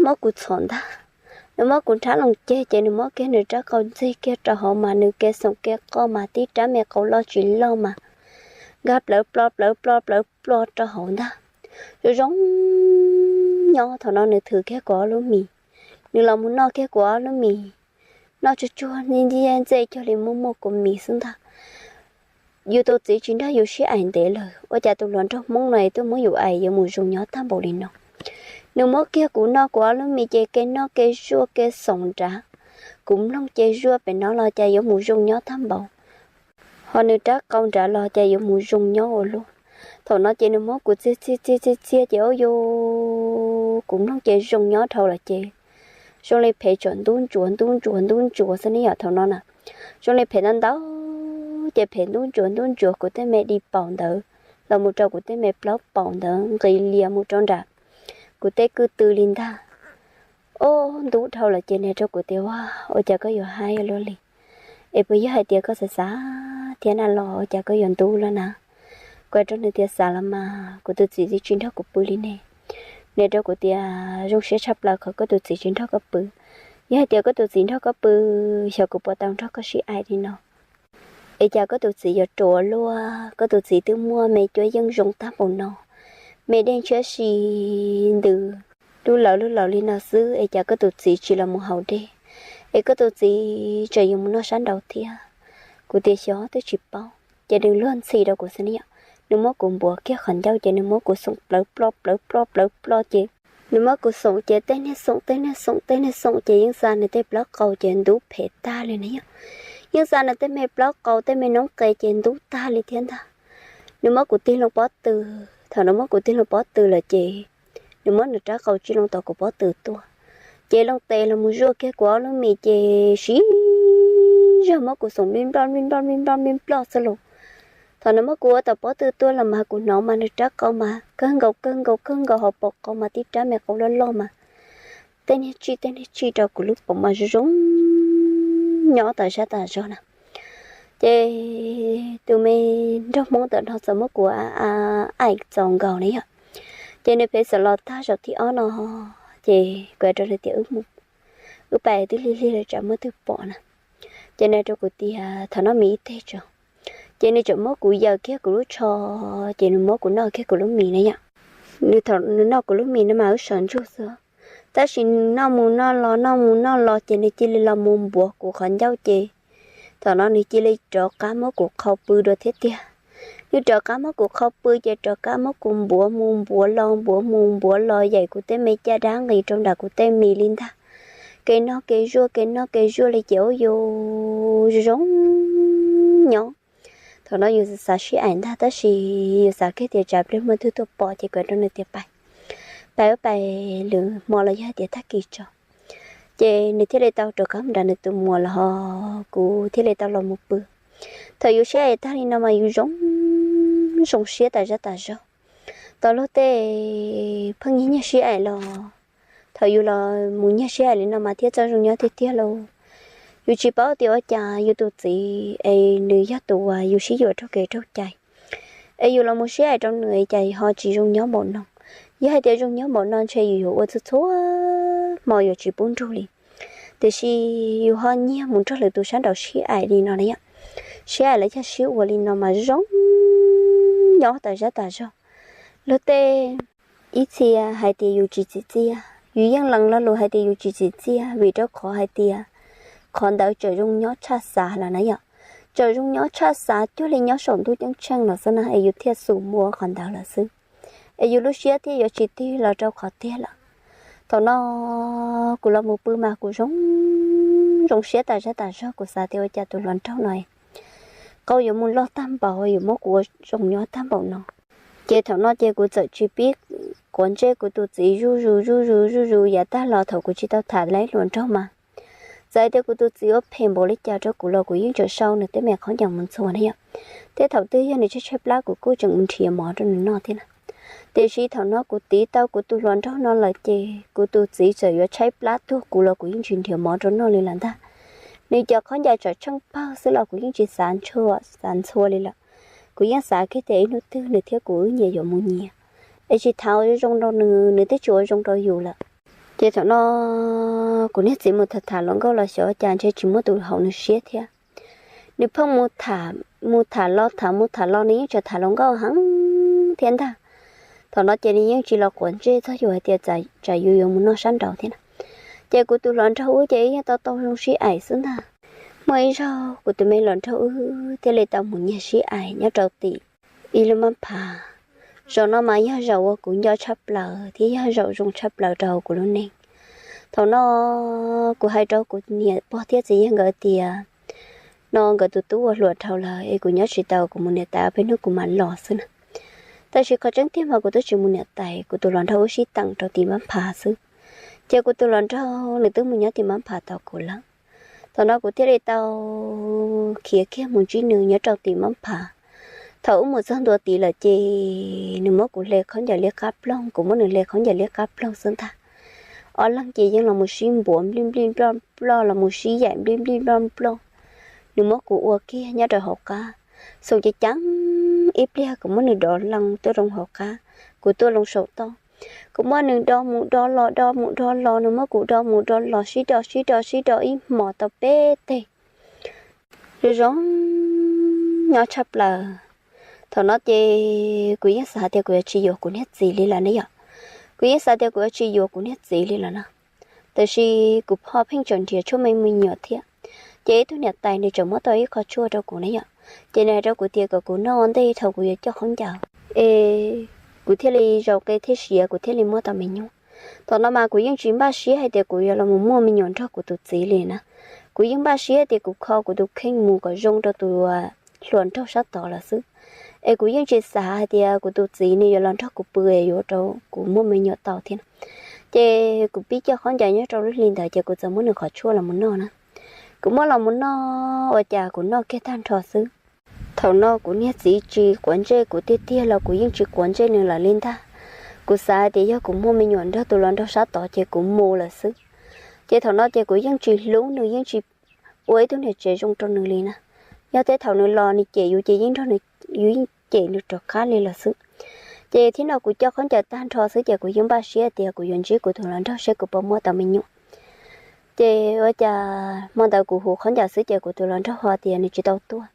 muab kuv txhom ntag. Nws muab kuv nrhab loo ceg ces nws muab kiag nws rab qau ntxig kiag rau hauv mas nws ke xoom ke qoj mas tib rab me qau loj tsis loj mas nkag plawv plo plawv plo plawv plo rau hauv ntag. Zoo zoo nyob thaum no nws thws kiag kuv ob lub mis, nws los mus noj kiag kuv ob lub mis, noj tsuag tsuag ntxej ntxej cuag li muaj muaj kuv mis xwb ntag. Yus tus txiv tsis nrog yus sib aim ntev lawm, ua cas tus hluas nraug Hmoob no tuaj muab yus aim yuav mus zoo nyob tag npaum li no? Nws muab kiag kuv noj kuv ob lub mis ces ke noj ke zuaj ke xoom nrad, kuv mloog ces zuaj pem no los cas yuav mus zoo nyob tag npaum. Ho nws rab qau nrad los cas yuav mus zoo nyob ua luaj. Thaum no ces nws muab kuv txiag txiag txiag txiag txiag ces ua rau kuv mloog ces zoo nyob dhau lawm ces zoo li phem tsuas ntub ntsuav ntub ntsuav ntub ntsuav xwb ne yom. Thaum no na zoo li phem ntau ntau ces phem ntub ntsuav ntub ntsuav kuv tej me di paum ntawd los mus rau kuv tej me plaub paum ntawd nqis lias mus rau nram kuv tej kwj tw li ntag. Ob ntub dhau lawm ces nws rau kuv tias, Ua, ua cas koj yuav haib luaj li? Es puas yog hais tias koj xav xav thiab na los ua cas koj yuav ntub luaj na? Kuv hais rau nws tias, Xav los mas, kuv tus txiv twb tsis nrog kuv pw li ne. Nws rau kuv tias, Zoo siab tshaj plaws qhov koj tus txiv tsis nrog koj pw. Yog hais tias koj tus txiv nrog koj pw, xyov kuv puas tau nrog koj sib aim li no. Es cas koj tus txiv yuav ruam luaj? Koj tus txiv twb muaj me cuab yeej zoo tag npaum no, me dej ntshiab si ntws lub lawv lub laws li no xwb, es cas koj tus txiv tsis los mus haus dej, es koj tus txiv tseem yuav mus noj sab nraud thiab? Kuv tias, Xyov, twb tsis paub. Ces nws luag ntxhi rau kuv xwb ne yom. Nws muab kuv npuav kiag qhov ncauj ces nws muab kuv xoom plawv ploj plawv ploj plawv ploj ces nws muab kuv xoom ces tej niag xoom tej niag xoom tej niag xoom ces yeej xa nws tej plaub qau ces ntub phem tag li na yom. Yeej xa nws tej me plaub qau tej me noob qes ces ntub tag li thiab ntag. Nws muab kuv tig loo pob tw, thaum nws muab kuv tig loo pob tw lawm ces nws muab nws rab qau tsij loo tom kuv pob tw tuaj, ces loo tes los mus zuaj kiag kuv ob lub mis ces siv zog muab kuv xoom nplij nploj nplij nploj nplij nploj nplij nploj xwb los. Thaum nws muab kuv ua tom pob tw tuaj los mas kuv hnov mas nws rab qau mas kawg nkaus kawg nkaus kawg nkaus hauv paus qau mas tib rab me qau loj loj mas tej niag tsij tej niag tsij rau kuv lub paum mas zoo zoo nyob tas zab tas zog na. Ces tus me nraug Hmoob ntawm no txawm muab kuv aim txaus nkaus na yom. Ces nws phev xwm los tag zaum thib ob no, ces kuv hais rau nws tias, Wb mus, wb pais twb lig lig lawm tsam muaj twg pom na. Ces nws rau kuv tias, Thaum no mis ib teg tso. Ces nws tseem muab kuv yaws kiag kuv lub tsho, ces nws muab kuv noj kiag kuv lub mis na yom. Nws thaum nws noj kuv lub mis no mas wb sawv ntsug xwb, tab sis nws noj mus noj los noj mus noj los ces nws cia li los mus npuav kuv qhov ncauj ces thaum no nws cia li rov qab muab kuv qhau pw dua thiab tiag. Nws rov qab muab kuv qhau pw ces rov qab muab kuv npuav mus npuav los npuav mus npuav los yaim kuv tej me caj dab nqis rau nram kuv tej mis li ntag. Kev noj kev zuaj kev noj kev zuaj li ces ua yus zoo zoo nyob. Thaum no yus xav sib aim ntag tab sis yus xav kiag tias tsam pliag muaj twg tuaj pom ces kuv rau nws tias, Pais, pais wb pais lwm hmo los yog hais tias tag kis tso. Ces nws thiaj li tau rov qab mus nram nws tus muam los ho kuv thiaj li tau los mus pw. Thaum yus sib aim tag li no mas yus zoo zoo siab tas zab tas zog. Tau luag tej pheej nyiag nyiag sib aim los thaum yus los mus nyiag sib aim li no mas thiaj txawj zoo nyob tiag tiag lauj. Yus tsis paub tias ua cas yus tus txiv es nws yog tus uas yus sib yuav raug kev raug cai, es yus los mus sib aim rau nws cas ho tsis zoo nyob npaum no. Yog hais tias zoo nyob npaum no ntshe yus yuav ua txhua txhua hmo yuav tsis pub nrug li. Tiam sis yus ho nyiag mus nrog lwm tus sab nraud sib aim li no na yom. Sib aim los yog sib ua li no mas zoo nyob tas zab tas zog. Luag tej ib txhia hais tias yus tsis tsim txiaj, yus yeej lees lo lus hais tias yus tsis tsim txiaj vim rau qhov hais tias qhov ntawd tseem zoo nyob tshaj xav lawm na yom. Tseem zoo nyob tshaj xav cuag li nyob saum ntuj ceeb tsheej los xwb na es yus thiaj xum mus ua qhov ntawd lawm xwb. Es yus lub siab thiaj yuav tsis tig los rau qhov tiag lawm. Thaum no kuv los mus pw mas kuv zoo zoo siab tas zab tas zog, kuv xav tias ua cas tus hluas nraug no qau yuav mus loj tag npaum yuav muab kuv ua zoo nyob tag npaum no. Ces thaum no ces kuv txawm tsis pib quav ntsej kuv tus txiv zuj zus zuj zus zuj zus yav tag los thaum kuv tsis tau tham lawv hluas nraug mas. Txawm tias kuv tus txiv ua phem npaum li cas rau kuv los kuv yeej tseem sau nws tej me qhob ncaws mus ntxhua na yom. Tej thaum twg yog nws tshaib tshaib plab kuv kuj tseem mus nrhiav mov rau nws noj thiab na. Tiam sis thaum no kuv tiv tau kuv tus hluas nraug no lawm ces kuv tus txiv txawm yuav tshaib plab tuag kuv los kuv yeej tsis nrhiav mov rau noj li lawm ntag. Nws cov qhob ncaws tsam tsheej pawg xwb los kuv yeej tsis xav ntxhua, xav ntxhua li lawm. Kuv yeej xav kiag tias ib hnub twg nws thiab kuv wb nyias yuav mus nyias, es tsis tham ua zoo rau nws, nws twb tsis ua zoo rau yus lawm. Ces thaum no kuv niag txiv mus tham tham hluas nkauj los xyov cas ntshe tsis muaj tus haum nws siab thiab. Nws pheej mus tham, mus tham los tham mus tham los nws yeej tseem tham hluas nkauj heev thiab ntag. Thaum no ces nws yeej tsis los quav ntsej txog yus hais tias tsam yus yuav mus noj sab nraud thiab na. Ces kuv tus hluas nraug wb ces yeej tau tau zoo sib aim xwb ntag. Muaj ib zaug kuv tus me hluas nraug wb thiaj li tau mus nyiag sib aim nyob rau tim ib lub mab phav. Zaum no mas yog zaum uas kuv nco tshaj plaws thiab yog zaum zoo tshaj plaws rau hauv kuv lub neej. Thaum no kuv hais rau kuv niam pog thiab txiv yawg nkawd tias, no nkawd tus tub ua hluas dhau lawm es kuv nyob tsis tau, kuv mus niam tais ob peb hnub kuv mam los xwb na. Tab sis qhov tseeb tiag mas kuv twb tsis mus niam tais, kuv tus hluas nraug wb sib teem rau tim mab phav xwb. Ces kuv tus hluas nraug nws twb mus nyob tim mab phav tau kuv lawm. Thaum no kuv thiaj li tau khiav kiag mus ntsib nws nyob rau tim mab phav. Thaum wb mus txog ntua tid lawm ces nws muab kuv hle khaub ncaws liab qab ploog, kuv muab nws hle khaub ncaws liab qab ploog xwb ntag. Ob leeg ces yeej los mus sib npuav nplij nplij nploj nploj, los mus sib yaim nplij nplij nploj nploj. Nws muab kuv ua kiag nyob rau hauv qab, xoom ceev ceev ib pliag kuv muab nws dov loo tuaj rau hauv qab, kuv tuaj loo saum toj. Kuv muab nws do mus do los do mus do los, nws muab kuv do mus do los, sib do sib do sib do ib hmos tau peb teg zoo zoo nyob tshaj plaws. Thaum no ces kuv yeej xav tias kuv yuav tsis yuav kuv niag txiv li lawm ne yom. Kuv yeej xav tias kuv yuav tsis yuav kuv niag txiv li lawm no. Tab sis kuv pheej tseem nrhiav tshuaj me me nyuam thiab. Ces ib tug niam tais nws tseem muab tau ib qho tshuaj rau kuv ne yom. Ces nws hais rau kuv tias kom kuv noj ntej thaum kuv yuav coj khaub ncaws, es kuv thiaj li zoo qe thiab siav, kuv thiaj li muaj tau me nyuam. Thaum no mas kuv yeej tsis npaj siab hais tias kuv yuav los mus muaj me nyuam nrog kuv tus txiv li na. Kuv yeej npaj siab tias kuv kho kuv tus kheej mus kom zoo rau tus hluas nraug sab tod lawm xwb. Es kuv yeej tsis xav hais tias kuv tus txiv nws yuav los nrog kuv pw es yuav ua rau kuv muaj me nyuam tau thiab. Ces kuv pib coj khaub ncaws nyob rau lub hli ntawd ces kuv txawm muab nws qhov tshuaj los mus noj na. Kuv muab los mus noj ua cas kuv noj kiag tag nrho xwb. Thaum no kuv niag txiv tsis quav ntsej kuv tiag tiag los kuv yeej tsis quav ntsej nws lawm li ntag. Kuv xav tias yog kuv muaj me nyuam nrog tus hluas nraug sab tod ces kuv mus lawm xwb. Ces thaum no ces kuv yeej tsis hlub nws, yeej tsis ua ib tug niam tsev zoo rau nws li na. Yog tej thaum nws los nws cem yus ces yeej nrog nws, yus yeej cem nws rov qab li lawm xwb. Ces thiab no kuv coj khaub ncaws tag nrho xwb ces kuv yeej npaj siab tias kuv yuav ntsib kuv tus hluas nraug seb kuv puas muaj tau me nyuam. Ces ua cas hmo ntawd kuv hu khaub ncaws xwb ces kuv tus hluas nraug ho tias nws tsis tau tuaj.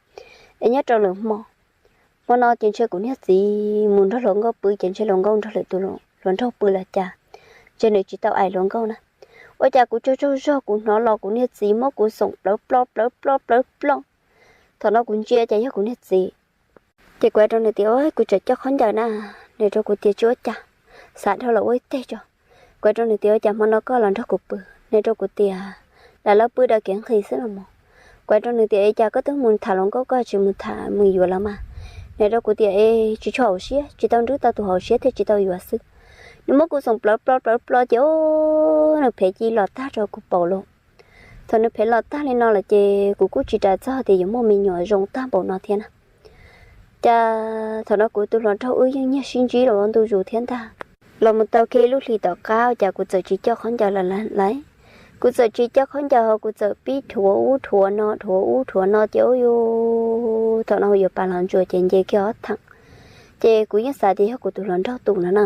Es nyob rau lwm hmo, hmo no ces ntshe kuv niag txiv mus nrog hluas nkauj pw ces ntshe hluas nkauj nrog lwm tus hluas nraug pw los cas, ntshe nws tsis tau aim hluas nkauj na. Ua cas kuv tsaug tsaug zog kuv hnov los kuv niag txiv muab kuv xoom plawv plo plawv plo plawv plo. Thaum no kuv ntsia cas yog kuv niag txiv. Ces kuv hais rau nws tias, Kuv tseem coj khaub ncaws na. Nws rau kuv tias, Tsis ua cas, xav dhau los ua ib teg tso. Kuv hais rau nws tias, Ua cas hmo no koj los nrog kuv pw? Nws rau kuv tias, Lam lawv pw daws kev nqhis xwb los mas. Kuv hais rau nws tias, Es cas koj twb mus tham hluas nkauj koj tsis mus tham mus yuav lawv mas? Nws rau kuv tias, Es tsis tshua haum siab, tsis tau nrwb tau tus haum siab thiaj tsis tau yuav xwb. Nws muab kuv xoom plawv plo plawv plo ces nws phem ci los tag rau kuv paum lawm. Thaum nws phem los tag li no lawm ces kuv kuj tsis ras txog tias yuav muaj me nyuam zoo tag npaum no thiab na. Cas thaum no kuv tus hluas nraug wb yeej nyiag sib ntsib los ua ntu zus thiab ntag. Los mus tau kiag lub hlis tom qab cas kuv txawm tsis coj khaub ncaws lawm lauj. Kuv txawm tsis coj khaub ncaws ho kuv txawm pib dhuav ub dhuav no dhuav ub dhuav no ces ub yuv, thaum no yuav pas los ntsuas ces nce kiag ob theem. Ces kuv yeej xav tias yog kuv tus hluas nraug tus no na.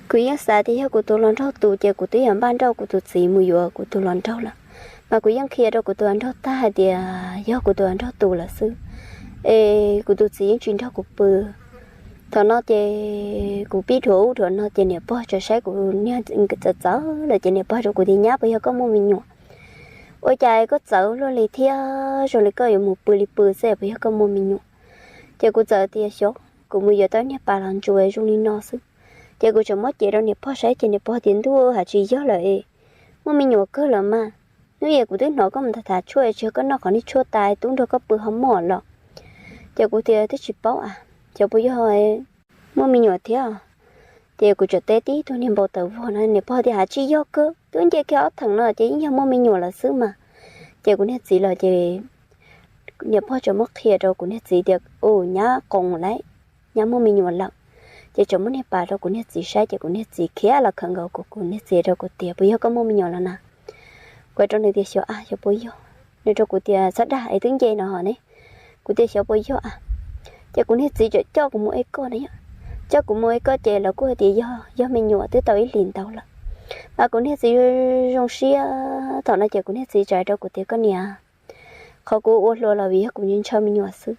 Kuv yeej xav tias yog kuv tus hluas nraug tus ces kuv twb yuav npaj nrauj kuv tus txiv mus yuav kuv tus hluas nraug lawm. Mas kuv yeej qhia rau kuv tus hluas nraug tag hais tias yog kuv tus hluas nraug tus lawm xwb, es kuv tus txiv yeej tsis nrog kuv pw. Thaum no ces kuv pib dhuav ub dhuav no ces niam pog tseem saib kuv niag txawv txawv lawm ces niam pog rau kuv tias, Nyab, puas yog koj muaj me nyuam? Ua cas koj txawv luaj li thiab, zoo li koj yuav mus pw li pw xwb, puas yog koj muaj me nyuam? Ces kuv txawm tias, Xyov, kuv mus yuav tau niag pas los ntsuas zoo li no xwb. Ces kuv tseem muab cev rau niam pog saib ces niam pog tias, Ntuj, hais tsis yog lawm es, muaj me nyuam kawg lawm mas. Hnub ib kuv twb hnov koj mus tham tham tshuaj es tsis yog koj noj qhov niag tshuaj tas tub nrog koj pw ho muaj los. Ces kuv tias, Twb tsis paub a, xyov puas yog muaj me nyuam thiab. Ces kuv tseem teb tib tug niag npau taws vog na, niam pog tias, Hais tsis yog kawg, twb nce kiag ob theem no ces yeej yog muaj me nyuam lawm xwb mas. Ces kuv niag txiv los ces niam pog tseem muab qhia rau kuv niag txiv tias, U, nyab qoos lawm, nyab muaj me nyuam lawm. Ces tseem muab niag pas rau kuv niag txiv saib ces kuv niag txiv khiav los khawm nkaus kuv, kuv niag txiv rau kuv tias, Puas yog koj muaj me nyuam lawm na? Kuv hais rau nws tias, Xyov a, xyov puas yog. Nws rau kuv tias, Txhob dag es twb nce no ne. Kuv tias, Xyov puas yog a. Ces kuv niag txiv tseem coj kuv mus ua koj na yom. Coj kuv mus ua koj ces lawv kuj hais tias yog, yog me nyuam twb tau ib hlis ntau lawm. Mas kuv niag txiv zoo siab, thaum no ces kuv niag txiv tseem hais rau kuv tias, Koj niam, qhov kuv ua hluas los vim yog kuv ntshaw me nyuam xwb.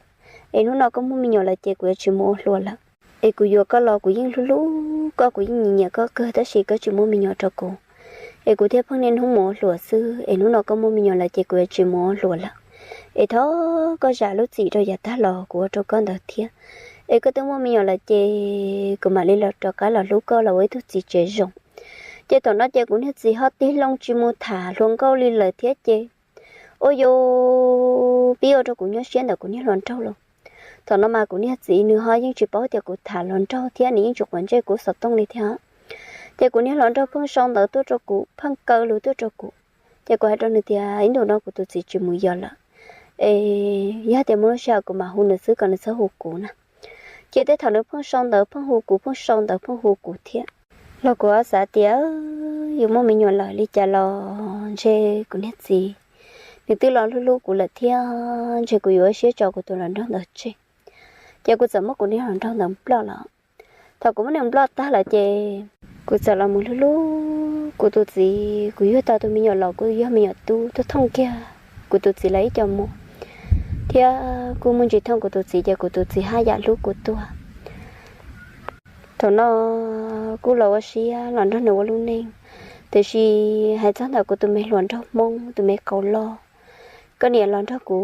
Es hnub no koj muaj me nyuam lawm ces kuv yuav tsis mus ua hluas lawm. Es kuv yuav koj los kuv yeej hlub hlub koj, kuv yeej nyiam nyiam koj kawg tab sis koj tsis muaj me nyuam rau kuv. Es kuv thiaj pheej niaj hnub mus ua hluas xwb, es hnub no koj muaj me nyuam lawm ces kuv yuav tsis mus ua hluas lawm. Es thov koj zam lub txim rau yav tag los kuv ua rau koj ntawd thiab. Es koj twb muaj me nyuam lawm ces kuv mam li los rov qab los hlub koj los ua ib tug txiv tsev zoo. Ces thaum no ces kuv niag txiv ho tig loo tsis mus tham hluas nkauj li lawm thiab ces ua yuav pib ua rau kuv nyuaj siab ntawm kuv niag hluas nraug los. Thaum no mas kuv niag txiv nws ho yeej tsis paub tias kuv tham hluas nraug thiab nws yeej tsis quav ntsej kuv xov tooj li thiab. Ces kuv niag hluas nraug pheej sau ntawv tuaj rau kuv, pheej kaw lus tuaj rau kuv. Ces kuv hais rau nws tias, Ib ntus no kuv tus txiv tsis mus yos lawm, es yog tias muaj lub sij hawm kuv mam hu nws xwb, kom nws txhob hu kuv na. Ces tej thaum nws pheej sau ntawv pheej hu kuv, pheej sau ntawv pheej hu kuv thiab. Los kuv xav tias yus muaj me nyuam lawm li cas los ntshe kuv niag txiv nws twb los hlub hlub kuv lawm thiab, ntshe kuv yuav ua siab tso kuv tus hluas nraug ntawd tseg. Ces kuv txawm muab kuv niag hluas nraug ntawd nploj lawm. Thaum kuv muab nws nploj tag lawm ces kuv txawm los mus hlub hlub kuv tus txiv. Kuv yug tau tus me nyuam los kuj yog me nyuam tub, tuaj thooj kiag kuv tus txiv lawv ib co muag, thiab kuj muaj ntsis thooj kuv tus txiv ces kuv tus txiv haj yam hlub kuv tuaj. Thaum no kuj los ua siab los nrog nws ua lub neej. Tiam sis hais txog ntawm kuv tus me hluas nraug Hmoob, tus me qau loj, koj niam los nrog kuv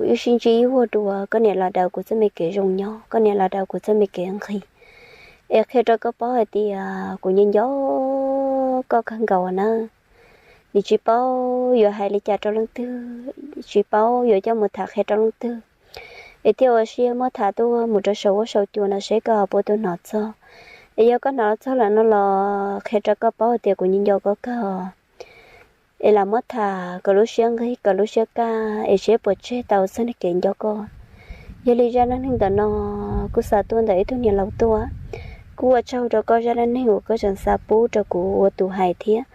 wb sib ntsib ua dua, koj niam los daws kuv txoj me kev zoo nyob, koj niam los daws kuv txoj me kev nqhis. Es qhia rau koj paub hais tias kuv nco nco koj kawg nkaus nawb. Nws tsis paub yuav hais li cas rau leej twg, tsis paub yuav coj mus tham qhia rau leej twg, es thiaj ua siab muab tham tuaj mus rau saum huab saum cua no seb koj puas tau hnov txog. Es yog koj hnov txog lawm no los qhia rau koj paub tias kuv nco nco koj kawg. Es lam muab tham kom lub siab nqig kom lub siab kaj es seb puas tseg tau txoj kev nco koj. Yog li zaj neej neeg ntawm no kuj xa tuaj ntawm ib tug niam laus tuaj. Kuj ua tsaug rau koj zaj neej neeg uas koj tseem xa pub rau kuv ua tus hais thiab.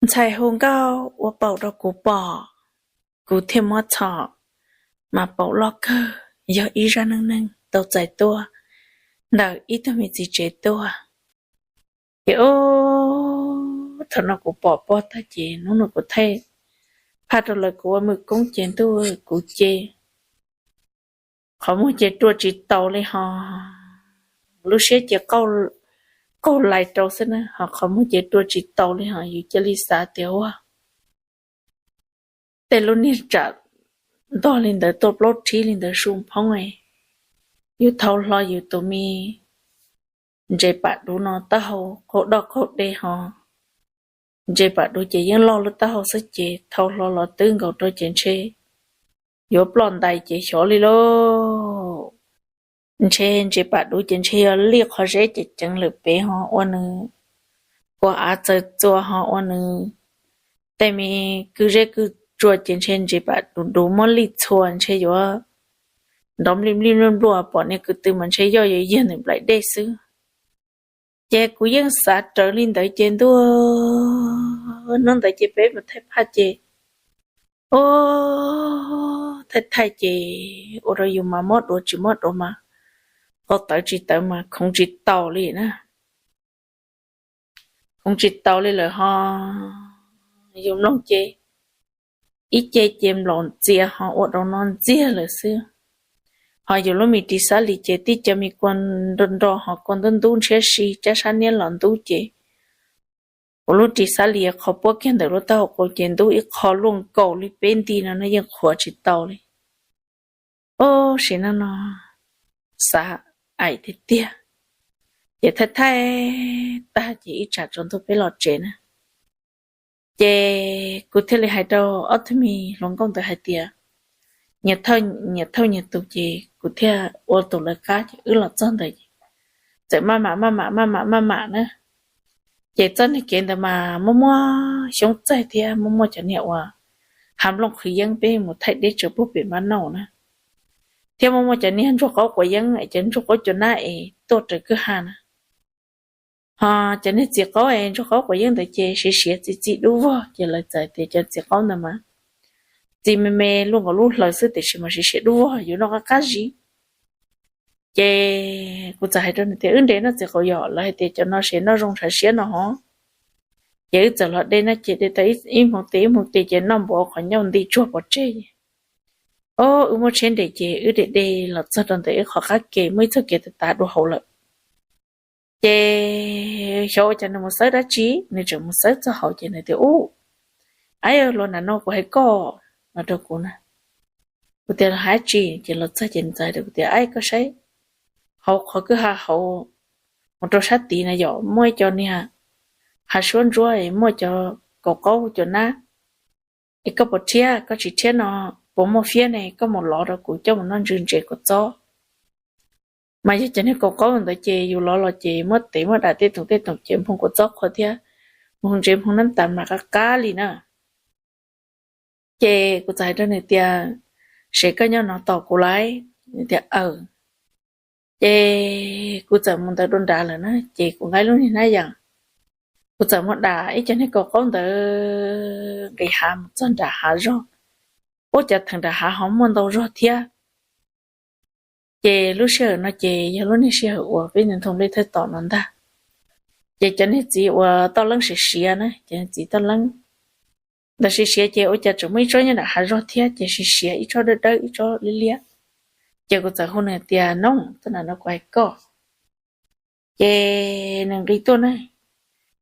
Ntxhais hu nkauj ua paum rau kuv pom, kuv thiaj muab txhom, mas paum loj kawg, yog ib zaj neej neeg tau txais tuaj ntawm ib tug me txiv tsev tuaj. Ces thaum no kuv pom pog tag ces hnub no kuv thaij phaj rau lawv kuv ua mwm koob ces ntuj kuv ces qhov muag ces rua tsis taus li ho, lub siab ces qaug lais rau xwb na, ho qhov muag ces rua tsis taus li ho yus cia li xav tias ua tej lub niag tsam ntog li ntawd tuaj plaub rhib li ntawd su phoob, yus thau hlo yus tus me ntses pam duv no taub hau qaug doj qaug de ho, ntses pam duv ces yeej loj lub taub hau xwb ces thau hlo los twb nkaus rau ces ntshe yuav ploj ntais ces xyov li lauj. Ntshe ntses pam duv ces ntshe yog lij qhov zeb ces ceev lawm pem ho ua nws kua av txawg txua ho ua nws tej me kwj zeb kwj tsua ces ntshe ntses pam duv duv muab lij txhua ntshe yuav nrov nplij nplij nplij nplua pom niag kwv tw mas ntshe yoj yuav yag ntawm nplaim dej xwb. Ces kuv yeej xav raws li ntawd ces ntuj, hnub ntawd ces peb mus thaij phaj ces ua thaij thaij ces ua rau yus mas mob duav tsis mob duav mas, qau tawv tsis tawv mas khoov tsis taus li na. Khoov tsis taus li lawm ho yus mloog ces ib ce ces nplaum ntxias ho ua rau no ntxiag lawm xwb. Ho yus lub me ris xab lis ces tib co me kua nro nro ho kua ntub ntub ntshiab si cab sab niab los ntub ces kuv lub ris xab lis qhov puab kiag ntawm lub taub hau qau ces ntub ib qho luaj nkaus li peb nti no no yeej qhuav tsis tau li. Ub, sim neej no xav aim tiag tiag. Ces thaij thaij tag ces ib tsam tsaus ntuj peb los tsev na. Ces kuv thiaj li hais rau ob tug me hluas nkauj ntawd hais tias, nyias thauj nyias tus ces kuv thiaj ua tus lawv qab ces wb los txog ntawd ces txawm maj mam maj mam maj mam maj mam na. Ces txoj niag kev ntawd mas muaj muaj xyoob txaij thiab muaj muaj cov niag uas hav nplooj qhwv yeeb peb mus thaij deb tsawv puag pem npab nauj na, thiab muaj muaj cov niag ntsuag qaub quav yeeb es cov ntsuag qaub cua nab es tuaj raws kwj ha na. Ho cov niag txiv qaub es ntsuag qaub quav yeeb ntawd ces siav siav txi txi dub vog ces lawv txawm tias cov txiv qaub ntawd mas txi me me luaj nkaus lub hlaws xwb tiam sis mas siav siav dub vog yus noj qab qab zib. Ces kuv txawm hais rau nws tias wb nres noj txiv qaub yom, lawv hais tias cov no siav noj zoo ntshav siab no hov. Ces wb txawm los de noj ces de tau ib hmoov tis ib hmoov tis ces noj npuav qhov ncauj nti tsuag pov tseg. Ob, wb muab tsheb nres ces wb de de los txog rau ntawm ib qhov qab ke muaj ib txoj kev tav tav dua hauv lawm. Ces xyov ua cas nws mus xawb dab tsi, nws tseem mus xawb txog hauv ces nws tias ub, aib, los nram no kuv hais koj, no rau kuv na. Kuv tias los hais tsi? Ces los txog ces nws txawm hais rau kuv tias aib, koj saib hauv qhov kwj ha hauv mus rau sab tid na yom, muaj ib co niag hav suab ntsuab es muaj cov kaus qaub cov nab. Es koj puas rhiab? Koj tsis rhiab no puas muaj fiab ne? Koj mus lov rau kuv coj mus noj ntsw ntses kua txob. Mas yog cov niag kaus qaub ntawd ces yus lov los ces muab tev muab dam tej toom tej toom ces nphoo kua txob qhuav thiab nphoo ntses nphoo nab tas mas qab qab li na. Ces kuv txawm hais rau nws tias sev, koj nyob no tos kuv lauj. Nws tias aw. Ces kuv txawm mus ntawd dua nrad lawm na, ces kuv nqa lub niag hnab yas, kuv txawm mus dam ib co niag kaus qaub ntawd nqis hav mus txog nram hav zog. Ua cas theem nram hav ho muaj ntau zog thiab. Ces lub sij hawm no ces yog lub niag sij hawm uas peb ntoo nplej thawj tom no ntag. Ces cov niag txiv uas toj leeb siav siav na, cov niag txiv toj leeb ntawd siav siav ces ua cas tseem muaj ib tsob nyob nram hav zog thiab, ces siav siav ib tsob dawb dawb ib tsob liab liab. Ces kuv txawm hu nws tias, Nooj, tuaj nram no kuv hais koj. Ces nws nqis tuaj na,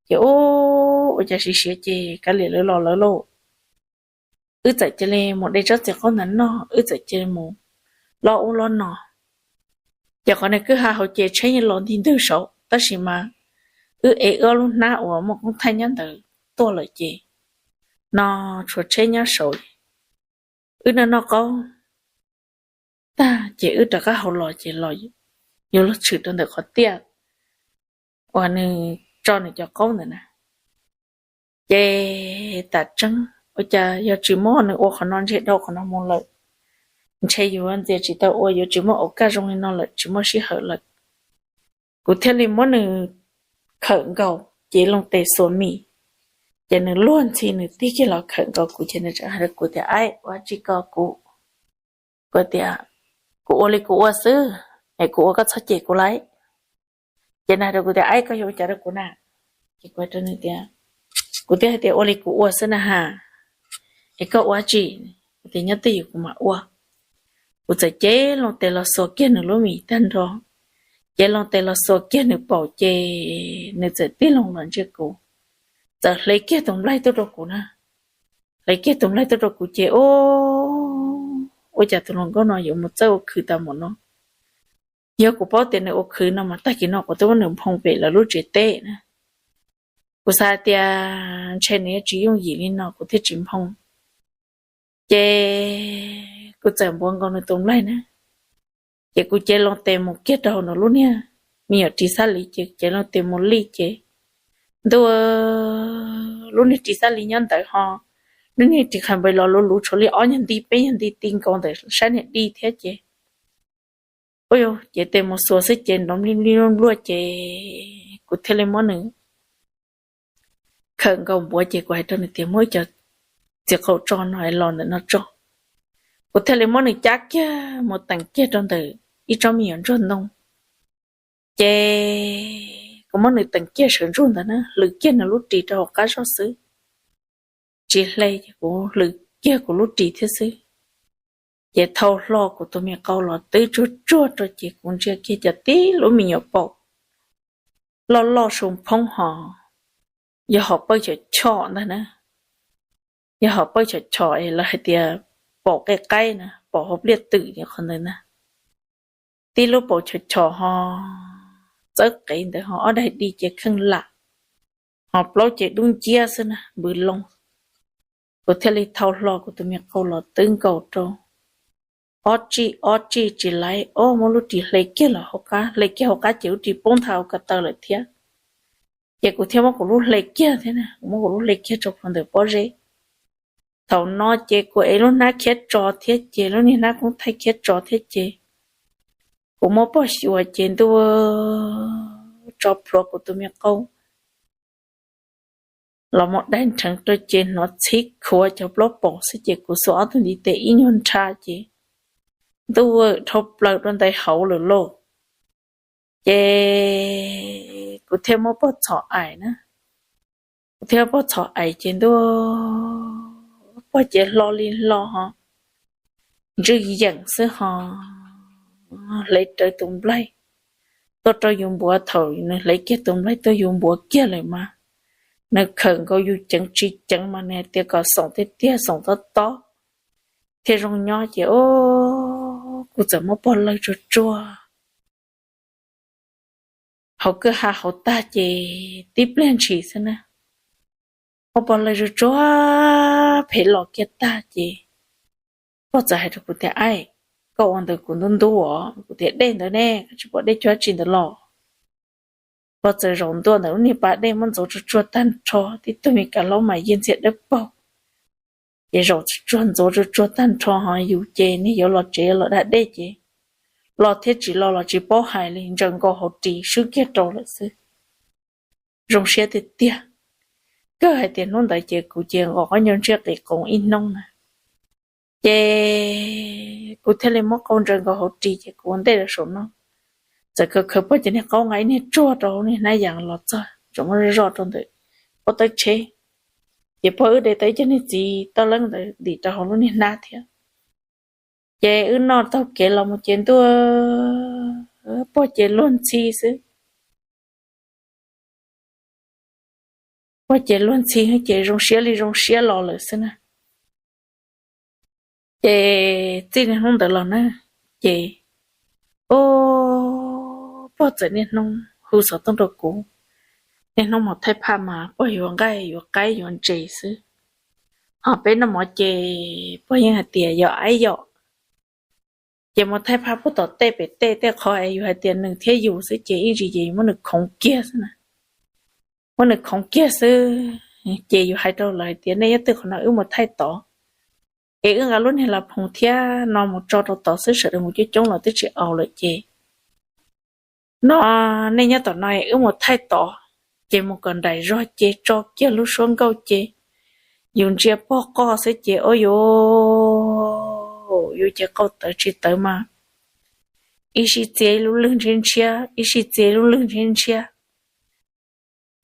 ces ua cas siav siav ces kav liam lawv los lawv lauj. Wb txawm cia li mus de tsob txiv qaub ntawd noj, wb txawm cia li mus lob ub lob no. Ces qhov niag kwj ha hauv ces tsheb yeej los nti ntwg saud, tab sis mas wb ev wb ob lub hnab uas muaj koob thaij nyob ntawd tuaj lawm ces no tshuav tsheb nyob saud. Wb noj noj qaub tag ces wb rov qab hauv los ces los yuav luag tshwm rau ntawm qhov tiaj uas nws tso nws cov qaub ntawd na. Ces tam tseeb ua cas yog tsis muab nws ua qhov no ntshe dhau qhov no mus lawm, ntshe yuav ntxias tsis tau ua, yuav tsis muaj ua kaj zoo li no lawm, tsis muaj sij hawm lawm. Kuv thiaj li muab nws khawm nkaus ces loo tes xuas mis, ces nws luag ntxhi nws tig kiag los khawm nkaus kuv ces nws tseem hais rau kuv tias, Aib, ua tsi ko kuv? Kuv tias, Kuv ua li kuv ua xwb, es kuv ua koj txhob cem kuv lauj. Ces nws hais rau kuv tias, Aib, koj yuav ua cas rau kuv na? Ces kuv hais rau nws tias, Kuv twb hais tias ua li kuv ua xwb na has, es koj ua tsi? Kuv tias, Nyob twj ywm kuv mam ua. Kuv txawm cev loo tes los xuas kiag nws lub mis tag nrho, cev loo tes los xuas kiag nws paum ces nws txawm tig loo los ntsia kuv, txawm hle kiag tus nplaig tuaj rau kuv na. Hle kiag tus nplaig tuaj rau kuv ces ua, ua cas tus hluas nkauj no yuav mus txawj ua khwv tas npaum no. Yog kuv paub tias nws ua khwv no mas tag kis no kuv twb muab nws nphoo pem lawv lub tsev teb na. Kuv xav hais tias ntshe nws yuav tsis yooj yim li no kuv thiaj tsis nphoo. Ces kuv txawm npuav nkaus nws tus nplaig na, ces kuv cev loo tes mus kiag rau hauv nws lub niag me nyuam ris xab li, ces cev loo tes mus li ces ntuj, lub niag ris xab li nyob ntawd ho, lub niag ris qha npawg los luv luv tshuav li ob nyuag nti peb nyuag nti ti nkaus ntawm sab niag di thiab ces ua ces tes mus xuas xwb ces nrov nplij nplij npluaj ces kuv thiaj li muab nws khawm nkaus npuav ces kuv hais rau nws tias, Muab ib co txiv qaub tso no los ntawm no tso. Kuv thiaj li muab nws cab kiag mus teem kiag rau ntawm ib tsob me nyuam ntsuag ntoo. Ces kuv muab nws teem kiag sawv ntsuag ntawd na, hlwv kiag nws lub ris rau hauv qab zog xwb, tsis hle ces kuv hlwv kiag kuv lub ris thiab xwb. Ces thau hlo kuv tus me qau los twb tsuag tsuag rau ces kuv ntsia kiag cov tib lub me nyuam paum loj loj su phoob ho, yog hom pawj chom chom ntag na, yog hom pawj chom chom es lawv hais tias paum qe qaib na, paum hauv pliaj twm qhov ntawd na. Tib lub paum chom chom ho txawb qev ntawd ho ob daim di ces kheej lam, ho plaub ces dub nciab xwb na, npws loo. Kuv thiaj li thau hlo kuv tus me qau los twb nkaus rau, ob tsij ob tsij tsis laiv, ob muab lub ris hle kiag los hauv qab, hle kiag hauv qab ces lub ris poob nthav hauv ko taw lawm thiab. Ces kuv thiaj muab kuv lub hle kiag thiab, kuv muab kuv lub hle kiag rau plhuav ntawm pob zeb. Thaum no ces kuv ev lub hnab khiav tso thiab ces lub niag hnab koob thaij khiav tso thiab ces kuv muab poj xyuas ces ntuj, tso plhuav kuv tus me qau los mus daig nrheev rau ces hnov txhib khuav cov plaub paum xwb ces kuv xuas ob tug ntiv tes ib nyuag nrha ces ntuj, dhau plaws rau ntawm hauv lawm lauj. Ces kuv thiaj muab poj txhom aim na, kuv thiaj poj txhom aim ces ntuj, poj ces hlo li hlo ho, ntswj yeem xwb ho, hle rawv tus nplaig tuaj rau yus npuav. Thaum nws hle kiag tus nplaig tuaj yus npuav kiag lawm mas nws khawm nkaus yus ceev tsis ceev mas nws hais tias kom xoom tiag tiag, xoom tob tob thiaj zoo nyob ces kuv txawm muab poj lawg tsuag tsuag hauv kwj ha hauv tag ces tib pliag ntshis xwb na, muab poj lawg tsuag tsuag phem los kiag tag ces poj txawm hais rau kuv tias, Aib, koj ua ntawd kuv ntub ntub os. Kuv tias, Dej ntawd ne, koj tsis pom dej cuab tsi ntawd los? Poj txawm zaum ntua ntawm lub niag pas dej muab ntxuav tsuag tsuag tag nrho, tib tug me kav hlaub mas yiag ntxiag dawb paug. Ces zaum tsuag tsuag ntxuav tsuag tsuag tag nrho ho yus ces niag yuav los tsev yuav los da dej ces los thiab tsis los los tsis paub hais li, ntsaws nkaus hauv ris swb kiag rau lawm xwb. Zoo siab tiag tiag. Kawg hais tias hnub ntawd ces kuv ces nqos qab nco ntsiab qis qoos ib hnub na. Ces kuv thiaj li muab qau ntsaws nkaus hauv ris ces kuv ua ntej rau saum no. Txawm khaws khaws pog cov niag qaub nqa ib niag tsuag rau hauv niag hnab yas los txog tseem muab zoj rau ntawm pob tawb tsheb. Ces pog wb de tau ib co niag txiv toj leeb ntawd ntim rau hauv lub niag hnab thiab. Ces wb noj taug kev los mus ces ntuj, pog ces luag ntxhi xwb. Pog ces luag ntxhi ces zoo siab li zoo siab los lawm xwb na. Ces txij niaj hnub ntawd los na, ces, o, pog txawm niaj hnub hu xov tooj rau kuv. Niaj hnub mus thaij phaj mas pog yuav nqaij yuav qaib yuav ntses xwb. Ho peb noj mov ces pog yeej hais tias yog aib yom. Ces mus thaij phaj puag tom tej pem tej tej qhov es yus hais tias nws thiab yus xwb ces ib ntsis ces yus muab nws khoov kiag xwb na. Muab nws khoov kiag xwb, ces yus hais rau lawv hais tias nej nyob twg qhov no wb mus thaij tod, es wb nqa lub niag la phoov thiab no mus tso rau tod xwb, sawv daws mus coob coob los twb tsis aus lawm ces no nej nyob tom no es wb mus thaij tod. Ces mus kom nraim zog ces tso kiag lub suab nkauj ces yus ntsia pog qoj xwb ces ua yus, yus ces qau tawv tsis tawv mas ib sij txia ib lub lwg ntshiab ntshiab, ib sij txia ib lub lwg ntshiab ntshiab.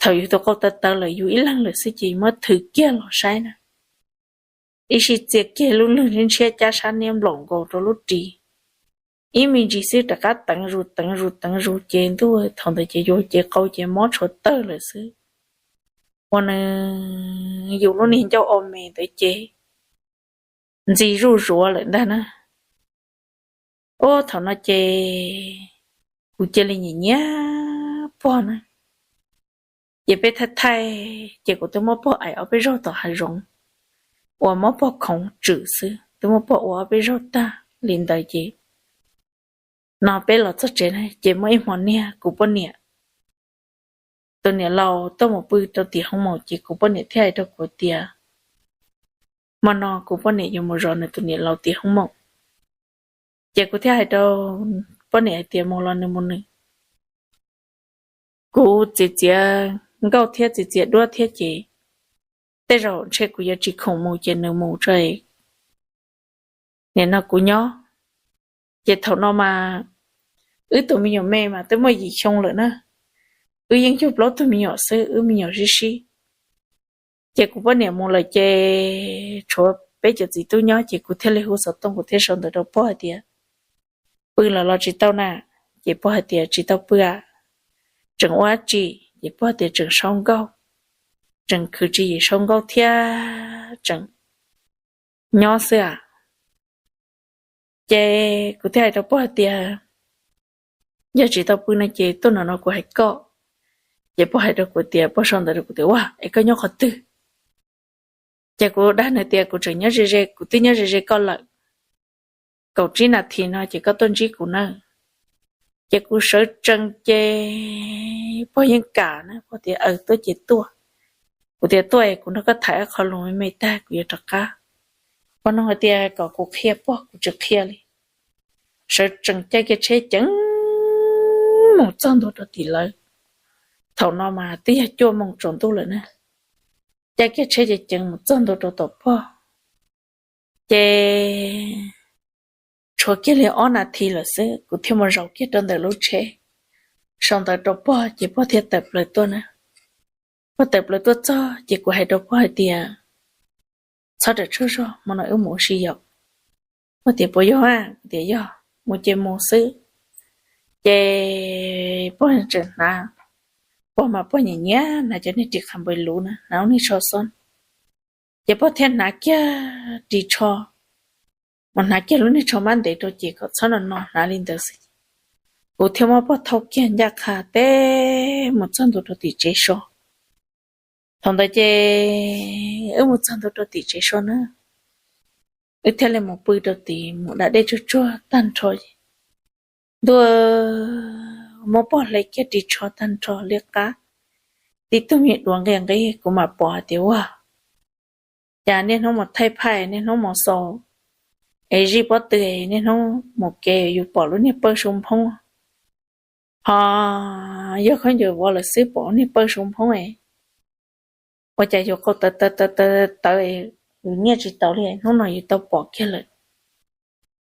Thaum yus tus qau tawv tawv lawm yus ib leeg lawm xwb ces yus muab thwv kiag los saib na. Ib sij txia kiag lub lwg ntshiab ntshiab cab sab niab nplaum nkaus rau lub ris. Ib me ntsis xwb rov qab teev zus teev zus teev zus ces ntuj, thaum ntawd ces yus ces qau ces mob tshuav tawg lawm xwb. Ua nws yus lub niag ncauj o me ntawd ces ntxi zuj zuav lawm ntag na. Ua thaum no ces kuv cia li nyiam nyiam pog na. Ces peb thaij thaij ces kuv twb muab pog aim ob peb zaug tom hav zoov uas muab pog khoov tswm xwb, twb muab pog ua ob peb zaug tag li ntawd ces no peb los txog tsev na ces muaj ib hmo niag kuv poj niam tus niam laus tuaj mus pw rau tim hoob maum ces kuv poj niam thiaj hais rau kuv tias, hmo no kuv poj niam yuav mus zov nws tus niam laus tim hoob maum. Ces kuv thiaj hais rau poj niam hais tias mus los nws mus nws, kuv txiav txiav nkauj thiab txiav txiav duab thiab ces tej zaum ntshe kuv yuav tsis khoom mus ces nws mus tso, nim no kuv nyob. Ces thaum no mas wb tus me nyuam me mas twb muaj yim xyoo lawm na, wb yeej yug plaub tug me nyuam xwb, wb me nyuam sib sib. Ces kuv poj niam mus lawm ces tshuav peb cov txiv tub nyob ces kuv thiaj li hu xov tooj kuv thiaj sau ntawv rau pog hais tias, pw lawm los tsis tau na? Ces pog hais tias tsis tau pw, tseem ua dab tsi? Ces pog hais tias tseem sau nkauj, tseem khwv tswv yim sau nkauj thiab tseem nyob xwb a. Ces kuv thiaj hais rau pog hais tias, yog tsis tau pw no ces tuaj no no kuv hais koj. Ces pog hais rau kuv tias, pog sau ntawv rau kuv tias, ua es koj nyob qhov twg? Ces kuv dag nws tias kuv tseem nyob ze ze, kuv twb nyob ze ze koj lawm, kaum tsib nas this no ces koj tuaj ntsib kuv na. Ces kuv sawv tsees ces pog yeej kam na, pog tias, aws, tuaj ces tuaj. Kuv tias, tuaj es kuv nrog koj tham ib qho lus me me tag kuv yuav rov qab. Pog nug hais tias kom kuv qhia pog, kuv tsis qhia li. Sawv tsees caij kiag tsheb ceev mus txog ntua rau tim lawv. Thaum no mas twb yog cuaj moos tsaus ntuj lawm na. Caij kiag tsheb ceev ceev mus txog ntua rau tom pog, ces tshuav kiag li ob nas this lawm xwb kuv thiaj mus zaum kiag rau ntawm lub tsheb, sau ntawv rau pog ces pog thiaj tawm plaws tuaj na. Pog tawm plaws tuaj txog ces kuv hais rau pog hais tias, txhob rawm tsaug zog, hmo no wb mus ua si yom. Pog tias, puas yog a? Kuv tias, yog, mus ces mus xwb. Ces pog tseem hnav, pog mas pog nyiam nyiam hnav cov niag ris qhas npais luv na, hnav lub niag tsho xwb. Ces pog thiaj hnav kiag ris tsho, mus hnav kiag lub niag tsho mab ntev rau ces kom txhob no no, hnav li ntawd xwb. Kuv thiaj muab pog thauj kiag ncaj qha teb mus txog ntua rau tim tsev so. Thaum ntawd ces wb mus txog ntua rau tim tsev so na, wb thiaj li mus pw rau tid mus da dej tsuag tsuag tag nrho. Ntuj, muab pog hle kiag ris tsho tag nrho li qab, tib tug me duav nqi nqi, kuv mam pom hais tias, ua cas niaj hnub mus thaij phaj, niaj hnub mus xaus, es zij pob tw, niaj hnub mus kev yus pom lub niag pawj su nphoob, ho yog khaub ncaws vov lawm xwb pom lub niag pawj su nphoob es ua cas yus qaug tawv tawv tawv tawv tawv, yus nyiaj tsis tau li, hnub no yus tau pom kiag lawm.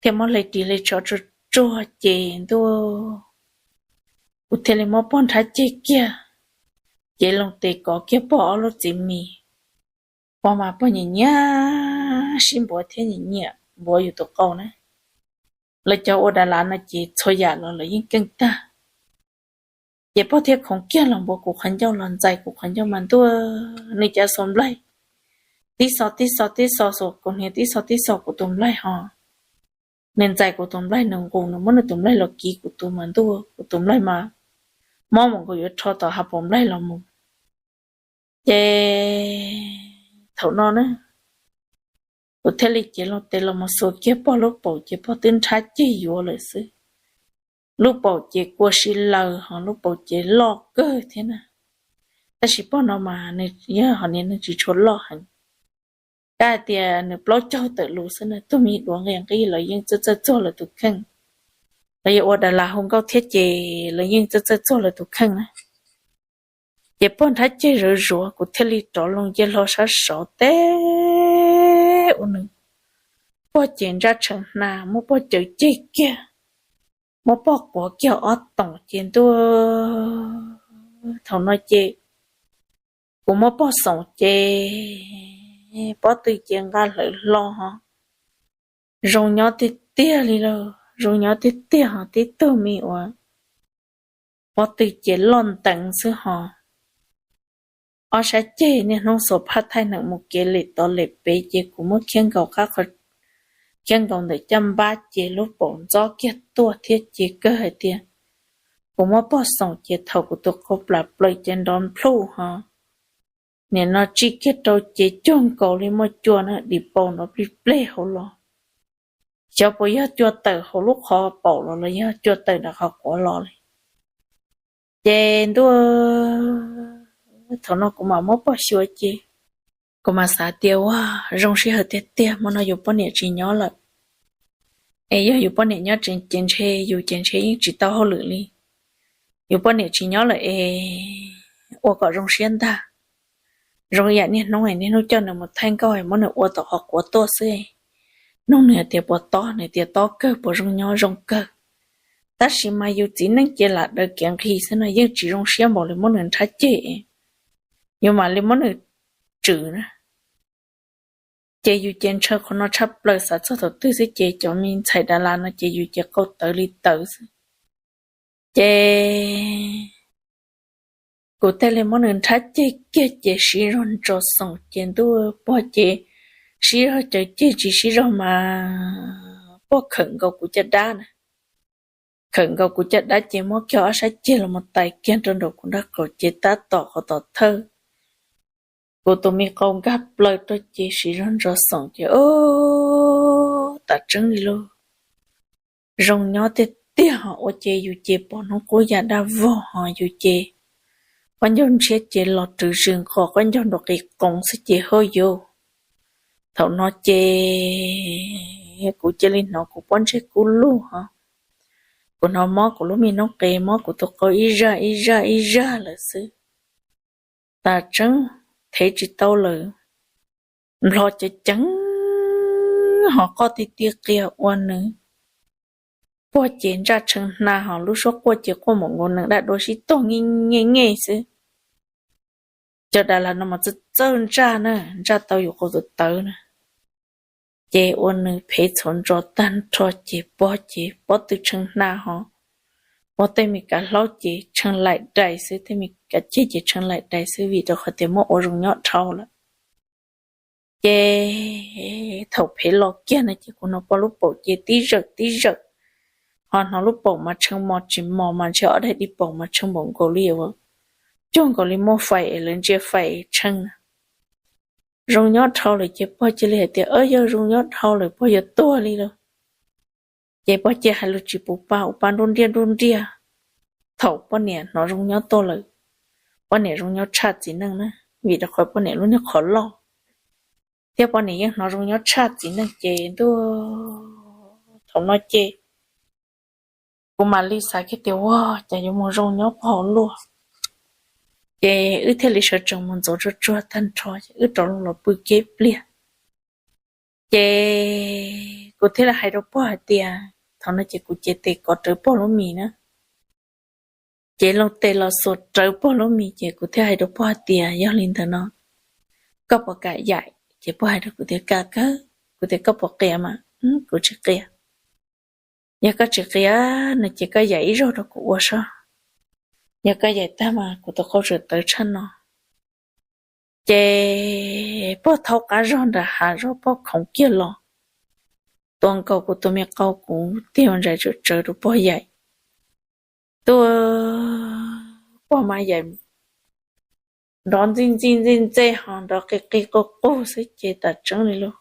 Thiaj muab hle ris hle tsho tsuag tsuag ces ntuj, kuv thiaj li muab pog nrhab ceg kiag, cev loo tes kov kiag pog ob lub txiv mis. Pog mas pog nyiam nyiam sib npuav thiab nyiam nyiam npuav yus tus qau na. Lawv cov ua das lav no ces txhua yam los lawv yeej keej tag. Ces pog thiaj khoov kiag los npuav kuv qhov ncauj los ntxais kuv qhov ncauj mas ntuj, nws cav xuas nplaig tib xo tib xo tib xo xuas kuv hniav tib xo tib xo kuv tus nplaig ho. Nws ntxais kuv tus nplaig nws nqus nws muab nws tus nplaig los kiv kuv tus mas ntuj, kuv tus nplaig mas mob mus nkaus yuav rho tom hav paus nplaig los mus. Ces thaum no na, kuv thiaj li cev loo tes los mus xuas kiag pog lub paum ces pog twb nrhab ceg yuav lawm xwb. Lub paum ces kua si laws ho lub paum ces loj kawg thiab na. Tab sis pog no mas nws yog hom niag neeg tsis tshua loj heev, kav hais tias nws plaub caug tawm lus xwb na, tug me duav nqi nqi lawv yeej txawj txawj txuag lawv tus kheej. Lawv yuav ua das lav hu nkauj thiab ces lawv yeej txawj txawj txuag lawv tus kheej na. Ces pog nrhab ceg zuav zuav kuv thiaj li rov loo cia hlo sab saud teb ua nws. Pog ces ntsaj tshee hna muab pog cawv ceg kiag, muab pog quav kiag ob toom ces ntuj, thaum no ces kuv muab pog xoom ces pob tw ces nqa hlawv hlo ho. Zoo nyob tiag tiag li lauj, zoo nyob tiag tiag ho tib tug me uas pob tw ces loj nteev xwb ho. Ob sab ceg niaj hnub xuas phaj thaij neem mus kev lem tod lem pem ces kuv muab khiab nkaus qab qhov, khiab nkaus ntawm caj npab ces lub paum ntxob kiag tuaj thiab ces kawg hais tias kuv muab pog xoom ces thaum kuv tus qau plam plaws ces nrov nplhuj ho. Nim no tsij kiag rau ces cuag nkaus li muaj cua na dim paus nrov plig pleg hauv los. Xyov puas yog cua tawm hauv lub qhov paum los los yog cua tawm nram qhov quav los li. Ces ntuj, thaum no kuv mam muab pog xyuas ces kuv mam xav tias ua zoo sij hawm tiag tiag hmo no yus poj niam tsis nyob lawm. Es yog yus poj niam nyob ces ntshe yus ces ntshe yeej tsis tau hauj lwm li. Yus poj niam tsis nyob lawm es ua kom zoo siab ntag. Zoo ib yam niaj hnub niaj hnub coj nws mus thaij nkauj es muab nws ua tom qhov quav tuaj xwb. Nug nws hais tias puas tob, nws tias tob kawg, puas zoo nyob, zoo kawg. Tab sis mas yus txiv neej ces lam daws kiav nqhis xwb no yeej tsis zoo siab npaum li muab nws nrhab ceg, yus mam li muab nws tswm na. Ces yus ces ntshaw qhov no tshaj plaws, xav txog thaum twg xwb ces cov me ntxhais das las no ces yus ces qau tawv li tawv xwb. Ces kuv thiaj li muab nws nrhab ceg kiag ces siv zog ntsos xoom ces ntuj, pog ces siv zog cawv ceg tsis siv zog mas pog khawm nkaus kuv caj dab na. Khawm nkaus kuv caj dab ces muab kiag ob sab ceg los mus tais kiag rau nraum kuv nraub qaum ces tab tom qhov tom thawj kuv tus me qau nkag plaws rau ces siv zog ntsos xoom ces o, tam tseeb li lauj. Zoo nyob tiag tiag ho ua ces yus ces pom hnub qub ya dab vog ho yus ces qaub ncaug ntshiab ces los rwv zws nqos qaub ncaug nraum qis qoov xwb ces hauj yus. Thaum no ces kuv cia li hnov kuv pob ntseg kub lug ho. Kuv hnov mob kuv lub me noob qes, mob kuv tus qau ib zaj ib zaj ib zaj lawm xwb. Tas tseeb, thev tsis tau lawm. Nplho ceev ceev ho qoj ti ti qias ua nws. Puag ces ntsaj tshee hna ho lub suab quaj ces quaj mus nkaus nees daj dua sib tuag nge nge nge xwb. Cov das las no mas txawj txawj ntsaj na, ntsaj tau yus qau tawv tawv na. Ces ua nws phev txhuv ntsos tag nrho ces pog ces pob tw tshee hna ho, pog tej me kav hlaub ces tshee laim dais xwb, tej me kav ceg ces tshee laim dais xwb vim rau qhov tias muab ua zoo nyob dhau lawm. Ces thaum phev los kiag no ces kuv hnov pog lub paum ces tib zawm tib zawm, ho hnov lub paum mas tshee mos tsis mos mas ntshe ob daim di paum mas tshee npaum nkaus li uas cuag nkaus li muaj fais es lawv ntsia fais tshee na. Zoo nyob dhau lawm ces pog cia li hais tias, Yog zoo nyob dhau lawm pog yuav tuag li lauj. Ces pog cia hais lus tsis puv pa, ua pa nruj nriaj nruj nriaj. Thaum poj niam hnov zoo nyob tuaj lawm, poj niam zoo nyob tshaj txiv neej na, vim rau qhov poj niam lub niag qhov loj, thiab poj niam yeej hnov zoo nyob tshaj txiv neej ces ntuj Thaum no ces kuv mam li xav kiag tias, ua cas yuav mus zoo nyob pog hauv luaj. Ces wb thiaj li sawv tsees mus ntxuav tsuag tsuag tag nrho ces wb rov los pw kiag ib pliag. Ces kuv thiaj li hais rau pog hais tias, thaum no ces kuv cev tes kov rawv pog lub mis na. Ces loo tes los xuas rawv pog lub mis ces kuv thiaj hais rau pog hais tias, yog li ntawd no koj puas kam yaim? Ces pog hais rau kuv tias, kam kawg. Kuv tias, koj puas qias mas? Kuv tsis qias. Yog koj tsis qias no ces koj yaim ib zaug rau kuv ua saib. Yog koj yaim tag mas kuv tus qau tseem tawv tshaj no. Ces pog thaub qab zog nram hav zoov pog khoov kiag los, tua nkaus kuv tus me qau, kuv tig ua ntsais tsawv tsawv rau pog yaim. Tuaj, pog mas yaim nrov ntxij ntxij ntxij ntxej ho nrov qis qis qus qus xwb ces tam tseeb li lauj.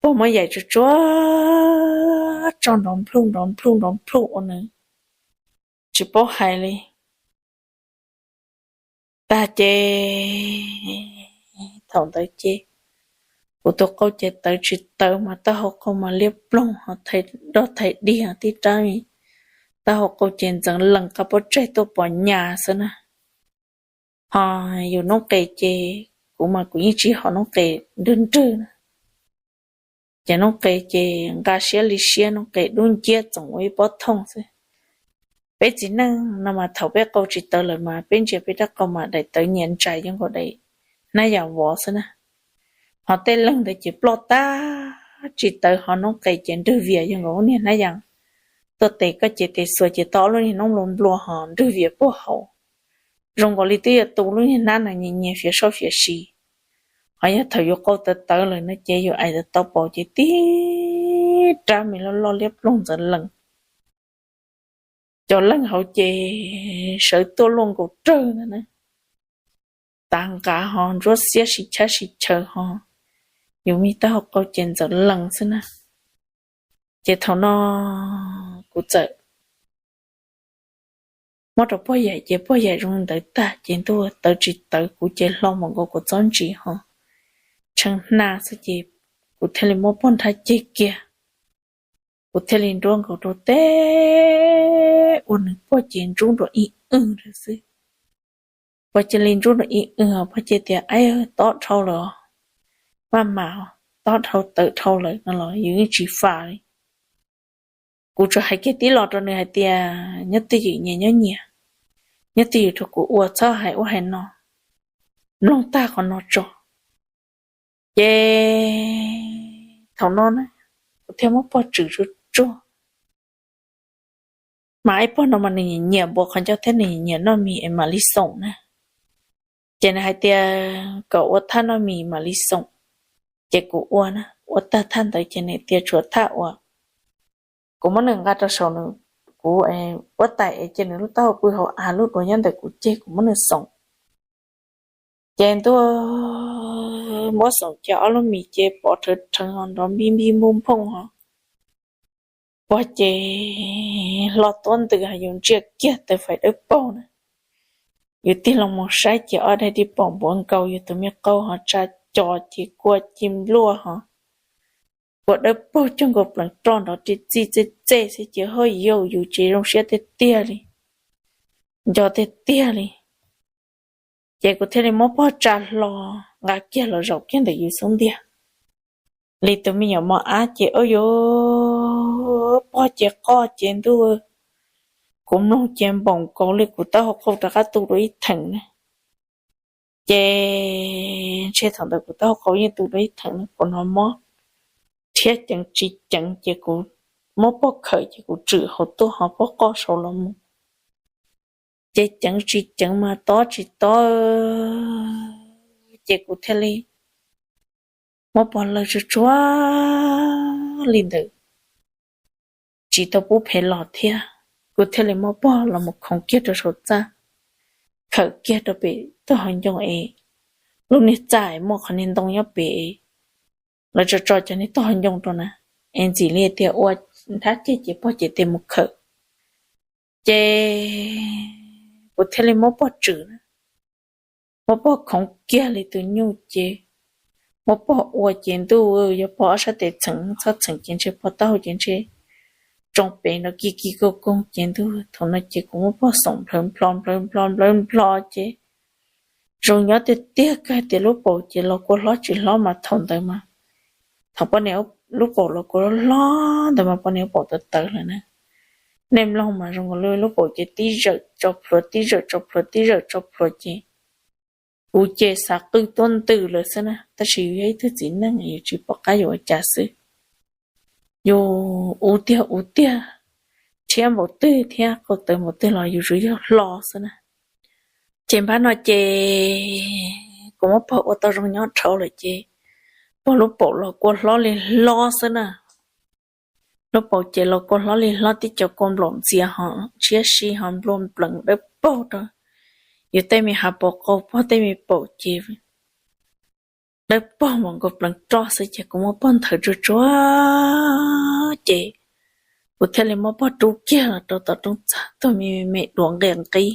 Pog muab yaim tsuag tsuag tso nrov nplhuj nrov nplhuj nrov nplhuj ua nws tsis paub hais li. Tag ces thaum ntawd ces kuv tus qau ces tawv tsis tawv mas taub hau qau mas liab ploog ho thais dog thais dig tib rab, taub hau qau ces ntxeev lees qab pob tsaig tuaj pom nyas xwb na. Ho yus noob qes ces kuv mas kuv yeej tsis hom noob qes nrwg nrwg na. Ces noob qes ces nqa siab li siab, noob qes dub nciab txoom ua ib pob thooj xwb. Peb txiv neej no mas thaum peb qau tsis tawv lawm mas peb ntsia peb rab qau mas daim tawv nyias ntsais zoo nkaus daim hnab yas vov xwb na. Ho tej leeg ntawd ces ploj tag tsis tawv, ho noob qes ces nrwg vias zoo nkaus lub niag hnab yas tuaj tes koj ces tes xuas ces tau ob lub niag noob nplua nplua ho nrwg vias puag hauv, zoo nkaus li twb yuav tu lub niag hnab no nyias nyias fiav soj fiav si. Ho yog thaum yus qau tawv tawv lawm no ces yus ais tau paus ces tib rab me loj loj liab ploog ntxeev lees. Cov leeg hauv ces sawv tuaj luaj nkaus rawg ntag na, tav nqav ho ntsuab xiab sib chab sib chaw ho yus me taub hau qau ces ntxeev lees xwb na. Ces thaum no kuv txawm muab rau pog yaim ces pog yaim zoo ntawd tag ces ntuj tawv tsis tawv kuv ces hlo mus nkaus kuv txob ntsis ho tshee hna xwb ces kuv thiaj li muab pog nrhab ceg kiag. Kuv thiaj li nruab nkaus rau teb ua nws pog ces ntsub nrov ib wj xwb. Pog cia li ntsub nrov ib wj, pog cia tias, ab, tob dhau lawm, maj mam, tob dhau tawv dhau lawm no los yus yeej tsis fam li. Kuv tsuas hais kiag tib los rau nws hais tias nyob twj ywm nyias nyob nyias, nyob twj ywm rau kuv ua, txhob hais ub hais no, mloog tag qhov no tso. Ces thaum no na, kuv thiaj muab pog tswm tsuag tsuag. Mas ib pog no mas nws nyiam npuav qhov ncauj thiab nws nyiam noj mis es mam li xoom na. Ces nws hais tias kom ua thaj noj mis mam li xoom. Ces kuv ua na, ua tag thaj ntawd ces nws tias tshuav thaj uas kuv muab nws nqa rau saum nws, kuv huab tais es cia nws lub taub hau pw hauv av, lub duav nyob ntawm kuv ceg, kuv muab nws xoom. Ces ntuj, muab xoom ces ob lub mis ces pov rhawv rheev ho nrov npij npij npuj nphooj ho. Pog ces hlo tuab ntws ho yus ntsia kiag taws fais dawb paug na. Yus tig los mus saib ces ob daim dib pom npuav nkaus, yus tus me qau ho tsa co ces kua ci npluaj ho kua dawb paug cuag nkaus pleev roj nrov ri txij txej txej xwb ces haj yam yus ces zoo siab tiag tiag li, nco tiag tiag li. Ces kuv thiaj li muab pog tsa hlo, nqa kiag los zaum kiag ntawm yus xub ntiag li tus me nyuam mos ab ces ua yus pog ces qoj ces ntuj, kuv mloog ces npaum nkaus li kuv taub hau qau rov qab tu dua ib theem na. Ces ntshe thaum ntawd kuv taub hau qau yeej tu dua ib theem na, kuv hnov mob thiab ceev tsis ceev ces kuv muab pog khawm ces kuv tswm hauv tuaj ho pog qoj saud los mus. Ces ceev tsis ceev mas tob tsis tob, ces kuv thiaj li muab pog lawv tsuag tsuag li ntawd, tsis tau pub phev los thiab. Kuv thiaj li muab pog los mus khoov kiag rau saum txaj, khawm kiag rau pem tog hauv ncoo es lub niag txaj es muaj qhov niag ntoo nyob pem es lawv tso tso cov niag tog hauv ncoo rau na, es ntxim li tias ua nrhab ceg ces pog cev tes mus khawm. Ces kuv thiaj li muab pog tswm na, muab pog khoov kiag li tus nyuj ces muab pog ua ces ntuj, yog pog ob sab tes txheem txhob txheem ces ntshe pog taub hau ces ntshe tsoo pem nrov kig kig koog koog ces ntuj, thaum no ces kuv muab pog xoom nplhawv nplho nplhawv nplho nplhawv nplho ces zoo nyob tiag tiag kawg tias lub paum ces los kua hlob tsis hlob mas thaum ntawd mas, thaum poj niam lub paum los kua hlob ntawd mas poj niam paum tawv tawv lawm na. Nej mloog mas zoo li lub paum ces tib zawm tso plhuav tib zawm tso plhuav tib zawm tso plhuav ces kuv ces xav qw tuab ntwm lawm xwb na, tab sis yus yog ib tug txiv neej yus tsis pom qab yuav ua cas xwb. Yus ua tiag ua tiag, rhiab npaum twg thiab qau tawv npaum twg los yus tsuas yog hlo xwb na. Ces npab no ces kuv muab pog ua tau zoo nyob dhau lawm ces pog lub paum los kua hlob li hlob xwb na. Lub paum ces los kua hlob li hlob tib co kua nplaum ntxias ho tshiab si ho nplua nplees dawb paug rau yus tej me hav paus qau, pog tej me paum ces dawb paug npaum nkaus pleev roj xwb ces kuv muab pog nthawv tsuag tsuag ces kuv thiaj li muab pog rub kiag los rau tom rooj txag tuag me me duav nqia nqib.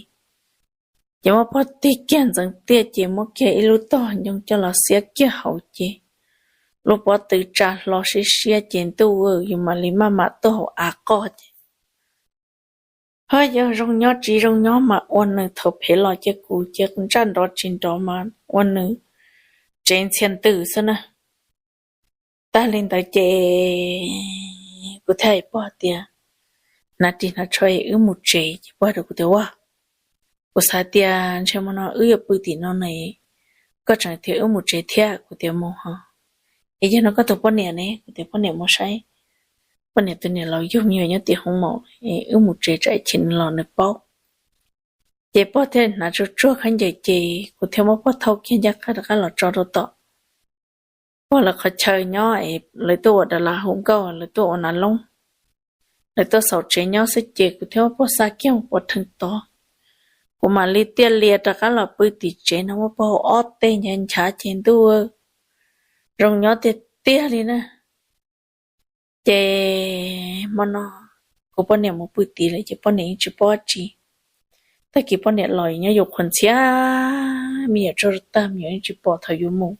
Ces muab pog tig kiag ntxeev tiaj ces muab kiag ib lub tog ncoo coj los xiab kiag hauv ces lub pob tw tsa hlo siab siab ces ntuj, yus mam li maj mam tuaj hauv av qoj ces ho yog zoo nyob tsis zoo nyob mas ua nws thaum phem los ces kuv ces ntsaj nrov tsis nrov mas ua nws tsev ntxhia ntws xwb na. Tag li ntawd ces kuv thiaj hais pog tias, hnav ris hnav tsho es wb mus tsev. Ces pog hais rau kuv tias, ua, kuv xav tias ntshe hmo no wb yuav pw tim no ne, koj tseem tias wb mus tsev thiab. Kuv tias mus ho. Es yog no koj tus poj niam ne? Kuv tias poj niam mus saib poj niam tus niam laus yug me nyuam nyob tim hoob maum, wb mus tsev tsam ib chim nws los nws paub. Ces pog thiaj hnav tsuag tsuag khaub ncaws ces kuv thiaj muab pog thauj kiag ncaj qha rov qab los tso rau tom pog lawv qhov chaw nyob es lawv tuaj ua das las hu nkauj, lawv tuaj ua nas loob, lawv tuaj xaus tsev nyob xwb ces kuv thiaj muab pog xa kiag mus pov rhees tod. Kuv mam li tiaj lias rov qab los pw tim tsev no muab pog hu ob teg nchav nchav ces ntuj, zoo nyob tiag tiag li na. Ces hmo no kuv poj niam mus pw tid lawm ces poj niam yeej tsis paub dab tsi. Tag kis poj niam los nyob yus qhuas ntxhiab, me nyuam tsaug tag me nyuam yeej tsis pom thaum yus mus.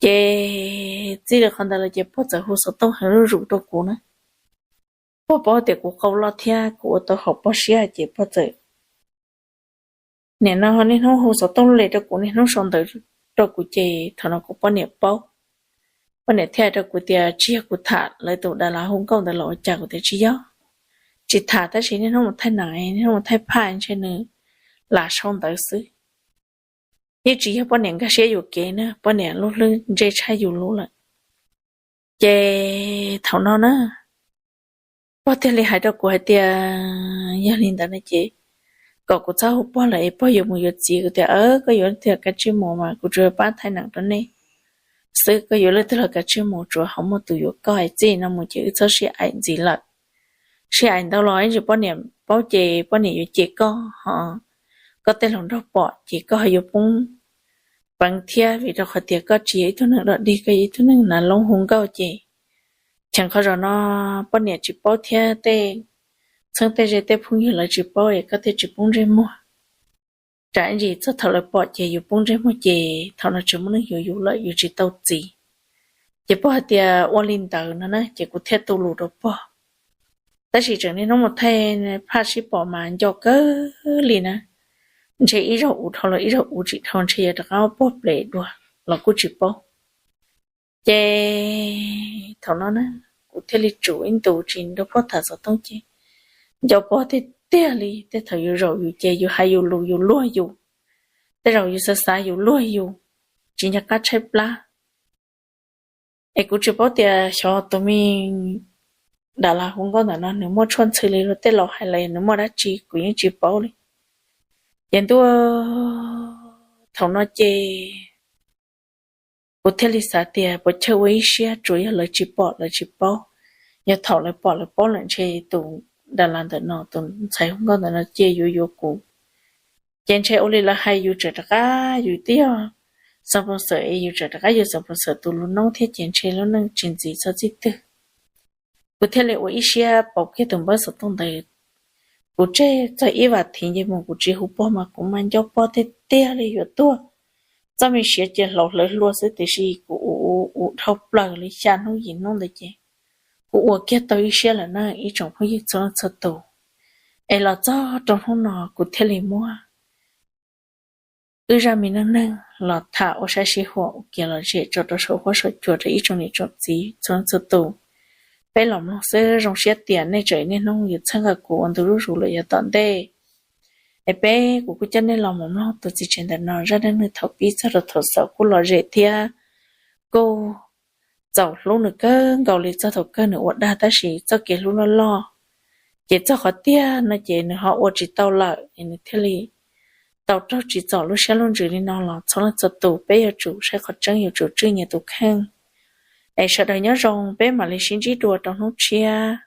Ces txij li qhov ntawd los ces pog txawm hu xov tooj heev zuj zus rau kuv na. Pog paub tias kuv qau loj thiab kuv ua tau haum pog siab ces pog txawm, nim no niaj hnub hu xov tooj lub le rau kuv, niaj hnub sau ntawv rau kuv ces thaum no kuv poj niam paub. Poj niam thiaj hais rau kuv tias tsis yog kuv tham lawv tus das las hu nkauj ntawd los ua cas. Kuv tias tsis yog, tsis tham tab sis niaj hnub mus thaij nam, niaj hnub mus thaij phaj ntshe nws lam sau ntawv xwb. Yeej tsis yog poj niam nkag siab yuam kev na, poj niam lub hlwb ntse tshaj yus lub lawm. Ces thaum no na, pog thiaj li hais rau kuv hais tias yog li ntawd no ces kom kuv txhob hu pog lawm es pog yuav mus yuav txiv. Kuv tias koj yuav leej twg los kav tsij mus mas kuv tsuas yuav pab thaij nam rau nej xwb, koj yuav leej twg los kav tsij mus, tsuas ho muaj tus yuav koj es txij no mus ces wb txhob sib aim ntxiv lawm. Sib aim ntau los ib tsam poj niam paub ces poj niam yuav cem koj ho, koj tej laus nraug pom ces koj ho yuav poob peev thiab vim rau qhov tias koj tsis yog ib tug neeg dog dig, koj yog ib tug neeg nas loob hu nkauj ces cheem qhov zaum no poj niam tsis paub thiab tej txheeb tej ze tej phooj ywg lawv tsis paub es koj thiaj tsis poob ntsej muag. Tsam ib ntsis txog thaum lawv pom ces yus poob ntsej muag ces thaum no tsis muaj neeg yuav yus lawm, yus tsis tau txiv. Ces pog hais tias ua li ntawd no na ces kuv thiaj tu lus rau pog. Tab sis tseem niaj hnub mus thaij phaj sib pom mas nco kawg li na. Ntshe ib zaug ua dhau los ib zaug ua tsis dhau, ntshe yog rov qab pog ples dua los kuj tsis paub. Ces thaum no na, kuv thiaj li tsum ib ntus tsis nrog pog tham xov tooj ces nco pog tiag tiag li. Tej thaum yus zaum yus ces yus hais yus lus yus luag yus, tej zaum yus xav xav yus luag yus, tsis nco qab tshaib plab. Es kuv tsis paub tias xyov tus me das las hu nkauj ntawm no nws muaj tshuaj ntxhw li luag tej laus hais los nws muaj dab tsi kuv yeej tsis paub li. Ces ntuj, thaum no ces kuv thiaj li xav tias puas chawj ua ib siab, tsuas yog lawv tsis pom lawv tsis paub. Yog thaum lawv pom lawv paub lawm ntshe tus das las ntawm no, tus ntxhais hu nkauj ntawm no cia yuav yuav kuv. Ces ntshe ua li lawv hais yus tseem rov qab, yus twb yog Xeev Phoos Xwm es yus tseem rov qab yog Xeev Phoos Xwm tus lus noob thiab ces ntshe lub neej tsis ntxiv txog txij twg. Kuv thiaj li ua ib siab pauv kiag tus npawb xov tooj ntawd. Kuv tseg txog ib vas thiv ces mus kuv tsis hu pog mas kuv mas nco pog tiag tiag li yuav tuag Txoj me siav ces hlauv hlawv hlua xwb tiam sis kuv ua ua ua dhau plaws li xya hnub yim hnub ntawd ces kuv ua kiag tau ib siab lawm na ib tsoom phooj ywg txhua leej txhua tus. Es los txog rau hnub no kuv thiaj li muab wb zaj me neej neeg los tham ua saib sij huam ua kev lom zem tso rau saum huab saum cua rau ib tsoom niam tsoom txiv txhua leej txhua tus. Peb los mloog xwb zoo siab tias nej tseem niaj hnub yuav txhawb nqa kuv ua ntu zuj zus lawm yav tom ntej. Es peb kuv kuj coj nej los mus mloog tus txiv tsev ntawm no zaj neej neeg thaum pib txog rau thaum xaus kuj lom zem thiab kuj txaus hlub nws kawg nkaus li txog thaum kawg nws ua dag tab sis txoj kev hlub loj loj. Ces txog qhov tiag no ces nws ho ua tsis tau lawm es nws thiaj li tau raug tsim txom lub siab lub ntsws li no los txhua leej txhua tus peb yuav tsum saib qhov tseeb yuav tsum tswj nyias tus kheej. Es sawv daws nyob zoo peb mam li sib ntsib dua rau hnub tshiab.